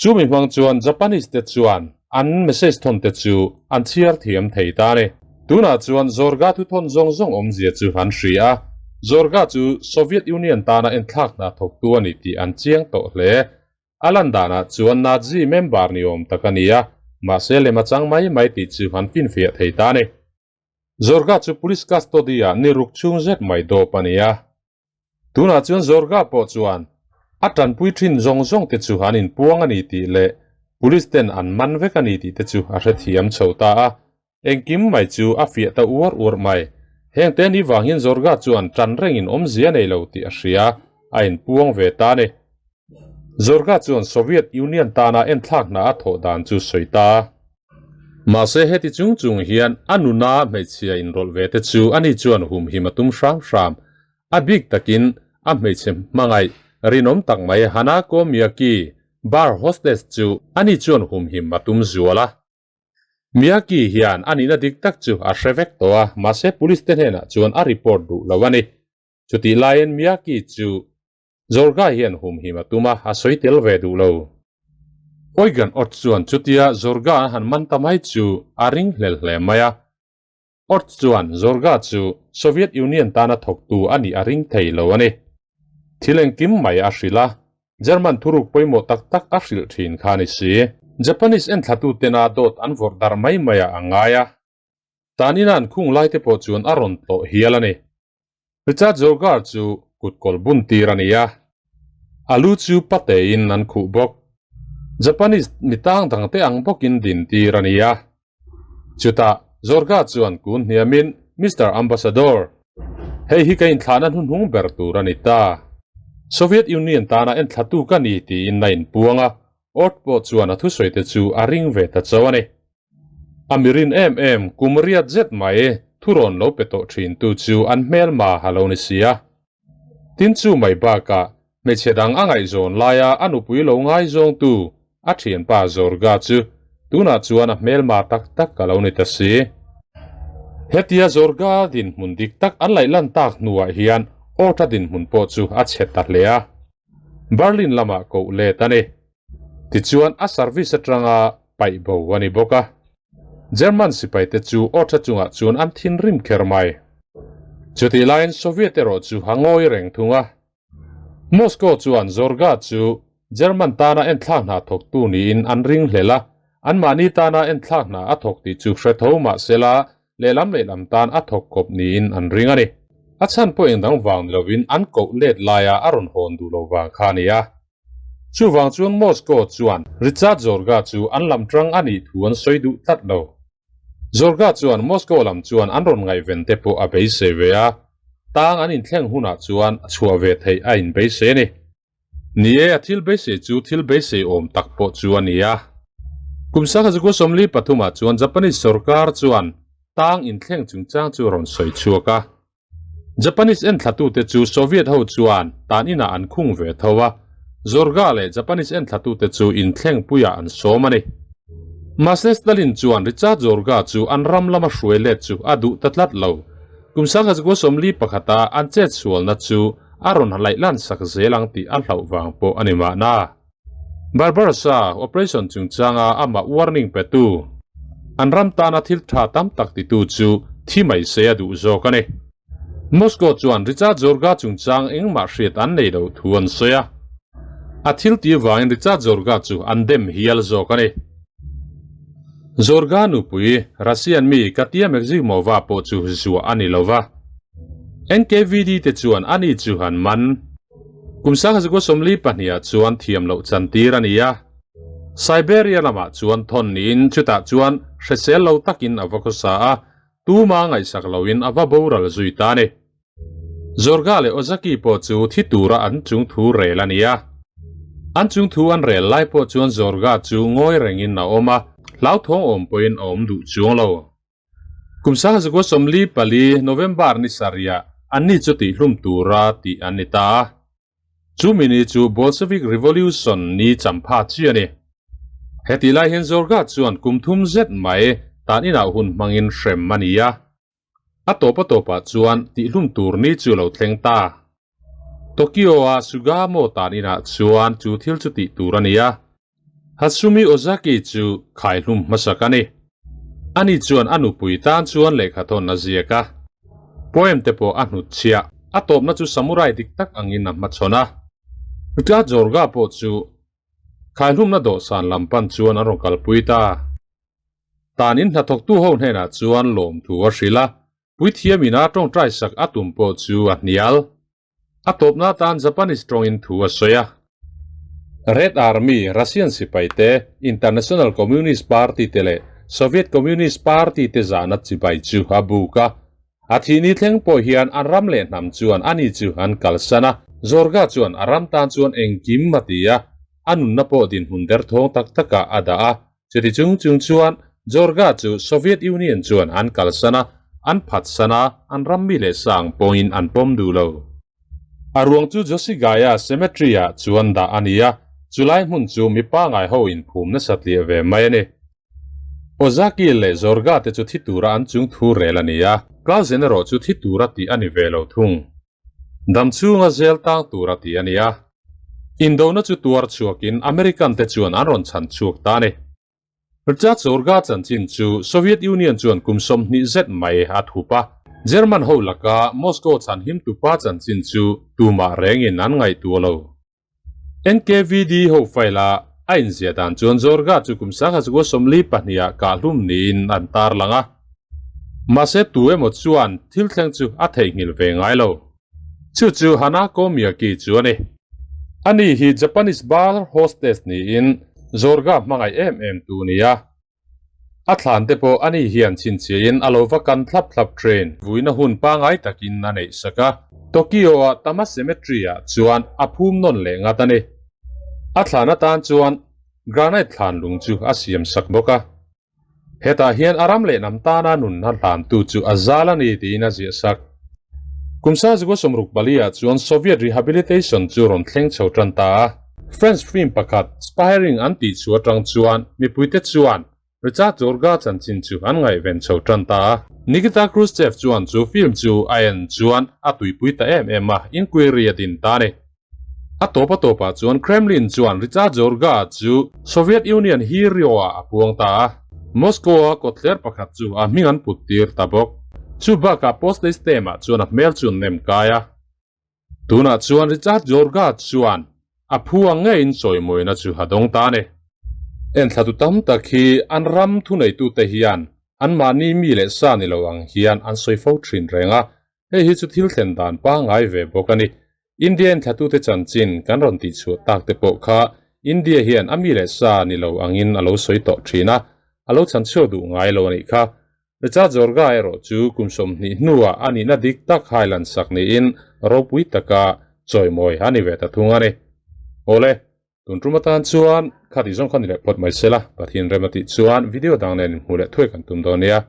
Chumi hmang chuan Japanese te chuan an message thawn te chu an chhiar thiam thei ta a ni. Tunah chuan Zorga thu thawn zawng zawng awmzia chu an hria a, Zorga chu Soviet Union tana enthlak hna thawktu a ni tih an chiang tawh hle. A lan danah chuan Nazi member ni awm tak a ni a, mahse lem a chang mai mai tih chu an finfiah thei ta a ni. Zorga chu police custody-ah ni ruk chhung zet mai dawp a ni a. Tunah chuan Zorga pawh chuan a tanpui thin zawng zawng te chu an inpuang a ni tih leh police ten an man vek a ni tih te chu a hrethiam chho ta a. Engkim mai chu a fiah ta uar uar mai. Heng te ni vang hian Zorga chuan tan rengin awmzia nei lo tih a hria, a inpuang ve ta a ni. Zorga chuan Soviet Union tana enthlak hna a thawh dan chu sawi ta. Mahse heti chung chung hian a nuna hmeichhia inrawlh ve te chu ani chuan humhim a tum hram hram. A bik takin a hmeichhe hmangaih rinawm tak mai Hanako Miyaki, bar hostess chu ani chuan humhim a tum zual a. Miyaki hian a nihna dik tak chu a hre vek tawh a, mahse police te hnenah chuan a report duh lo a ni. Chutih laiin Miyaki chu Zorga hian humhim a tum a, a sawi tel ve duh lo. Oigan Ort chuan chutia Zorga an han man ta mai chu a ring hlel hle mai a. Ort chuan Zorga chu Soviet Union tana thawktu a nih a ring thei lo a ni. Thil engkim mai a hrilh a, German thuruk pawimawh tak tak a hrilh thin kha a ni si. Japanese enthlatu tena dawt an vawrh darh mai maiah a ngai a. Tanina an khung laite pawh chuan a rawn tlawh hial a ni. Richard Zorgar chu kutkawl bun tir a ni a, a lu chu patein an khuh bawk. Japanese mi tang dangte ang bawkin din tir a ni a. Chutah Zorgar chuan kun hniamin, Mister Ambassador, hei hi ka inthlahna hnuhnung ber tur a ni ta. Soviet Union tana enthlatu ka ni tiin a inpuang a, Ort pawh chuan a thusawite chu a ring ve ta chauh a ni. A mirin em em kum riat zet mai thurawn lo pe tawh thin tu chu an hmelma a lo ni si a. Tin chu mai bakah hmeichhe dang a ngaihzawn laia a nupui lo ngaizawngtu a thianpa Zorga chu tunah chuan a hmelma tak tak a lo ni ta si. Hetia Zorga dinhmun dik tak an laih lan tak hnuah hian Orta dinhmun pawh chu a chhe ta hle a. Berlin lamah koh let a ni. Tichuan a service atanga paih bo a ni bawk a. German sipaite chu aw tha chungah chuan an thinrim kher mai. Chutih laiin Soviet erawh chu a ngawi reng thung a. Moscow chuan Zorga chu German tana enthlak hna thawktu niin an ring hlel a, anmahni tana enthlak hna a thawk tih chu hre tho mahsela lehlam lehlam tan a thawk kawp niin an ring a ni. A chhan pawh engdang vang ni lovin an koh let laia a rawn hawn duh lo vang kha a ni a. Chuvang chuan Moscow chuan Richard Zorga chu an lam tang a nih thu an sawi duh tlat lo. Zorga chuan Moscow lam chuan an rawn ngaihven te pawh a beisei ve a, tang an inthleng hunah chuan a chhuah ve theih a inbeisei a ni. Ni e, a thil beisei chu thil beisei awm tak pawh chu a ni a. Kum sangha zakua 43 ah chuan Japanese sorkar chuan tang inthleng chungchang chu a rawn sawi chhuak a. Japanese enthlatute chu Soviet ho chuan tan inah an khung ve tho a, Zorga leh Japanese enthlatute chu inthleng puiah an sawm a ni. Mahse Stalin chuan Richard Zorga chu an ram lama hruai let chu a duh ta tlat lo. Kum sangha zakua 41 a an chetsualna chu a rawn laih lan sak zel ang tih a hlauh vang pawh a ni mahna. Barbarossa operation chungchanga amah warning petu, an ram tana thil tha tam tak titu chu thi mai se a duh zawk a ni. Moscow chuan Richard Zorga chungchang engmah hriat an nei loh thu an sawi a. A thil tih vangin Richard Zorga chu an dem hial zawk a ni. Zorga nupui, Russian mi Katya Maximova pawh chu zuah a ni lo va. NKVD te chuan ani chu an man. Kum sangha 42 ah chuan thiam loh chantir a ni a. Siberia lamah chuan thawn niin chutah chuan hresel lo takin a va khawsa a, tuma ngaihsak loin a va boral zui ta a ni. Zorga leh Ozaki pawh chu thi tura an chung thu rel a ni a. An chung thu an rel lai pawh chuan Zorga chu ngawi rengin a awm a, hlauthawng awm pawhin a awm duh chuang lo. Kum 1944 November ni sarih anni chu tihhlum tura tih an ni ta a. Chumi ni chu Bolshevik Revolution ni champha chi a ni. Hetih lai hian Zorga chuan kum thum zet mai tan inah hun hmangin hrem a ni a. A tawp a tawpah chuan tihhlum tur ni chu lo thleng ta. Tokyo-a Sugamo tan inah chuan chu thil chu tih tur a ni a. Hatsumi Ozaki chu khaihlum hmasak a ni. Ani chuan a nupui tan chuan lehkhathawn a ziak a. Poem te pawh a hnutchhiah. A tawpna chu samurai dik tak angin a hmachhawn a. Rita Jorga pawh chu khaihlumna dawhsan lam pan chuan an rawn kalpui ta. Tanin hnathawktu ho hnenah chuan lawmthu a hrilh a, puithiam ina tawngtai sak a tum pawh chu a hnial. A tawpna atan Japanese tawngin thu a sawi a. Red Army, Russian sipai te, International Communist Party te leh Soviet Communist Party te zahna chibai chu a buk a. A thihni thleng pawh hian an ram leh hnam chuan ani chu an kalsan a. Zorga chuan a ram tan chuan engkim a ti a, a nunna pawh dinhmun derthawng tak takah a dah a. Chuti chung chung chuan Jorga chu Soviet Union chuan an kalsan a, an phatsan a, an ram mi leh sang pawhin an pawm duh lo. A ruang chu Joshigaya Cemetery-ah chuan dah a ni a, chulai hmun chu mi pangai ho inphum nasa tliah ve mai a ni. Ozaki leh Jorga te chu thi tura an chung thu rel a ni a, Klausen erawh chu thi tura tih a ni ve lo thung. Dam chhunga zel tang tura ti a ni a. Indona chu tuar chhuakin American te chuan an rawn chhan chhuak ta a ni. Richard Zorga chanchin chu Soviet Union chuan kum 20 zet mai a thup a. German ho laka Moscow chhan himtupa chanchin chu tumah rengin an ngaihtuah lo. NKVD ho file a a inziah dan chuan Zorga chu kum 1942 ah kahhlum niin an tarlang a. Mahse tu emaw chuan thil thleng chu a theihnghilh ve ngai lo. Chu chu Hanako Miyaki chu a ni. Ani hi Japanese bar hostess niin Zorga hmangaih em em tu a ni a. A thlan te pawh ani hian chhinchhiahin a lo va kan thlap thlap thin. Vuina hun pangai takin a neih sak a. Tokyo-a Tama Cemetery-ah chuan a phum nawn leh ngat a ni. A thlan atan chuan granite thlan lung chu a siam sak bawk a. Hetah hian a ram leh hnam tana nunna hlantu chu a zal a ni tiin a ziah sak. Kum 1964 chuan Soviet rehabilitation chu rawn thleng chho tan ta a. French film pakhat Spyring an tih chu atang chuan mipuite chuan Richard Jorga chanchin chu an ngaihven chho tan ta a. Nikita Khrushchev chuan chu film chu a en chuan a tuipui ta em em a, inquiry a din ta a ni. A tawp a tawpah chuan Kremlin chuan Richard Jorga chu Soviet Union hero-ah a puang ta a. Moscow-a kawtthler pakhat chu a hming an put tir ta bawk. Chu bakah postage stamp-ah chuan a hmel chu an nem kai a. Tunah chuan Richard Jorga chuan a phu ang ngeiin chawimawina chu a dawng ta a ni. Enthlatu tam tak hi an ram thuneitute hian anmahni mi leh sa ni lo ang hian an sawi fo thin reng a, hei hi chu thil thlen dan pangngai ve bawk a ni. India enthlatute chanchin kan rawn tihchhuah tak te pawh kha India hian a mi leh sa ni lo angin a lo sawi tawh thin a, a lo chhanchhuak duh ngai lo a nih kha. Richard Jorga erawh chu kum 20 hnuah a nihna dik tak hailan sak niin ropui taka chawimawi a ni ve ta thung a ni. Awle, tun tum atan chuan khati zawng kha ni leh phawt mai sela, Pathian rem a tih chuan video dang nen inhmuh leh thuai kan tum dawn nia.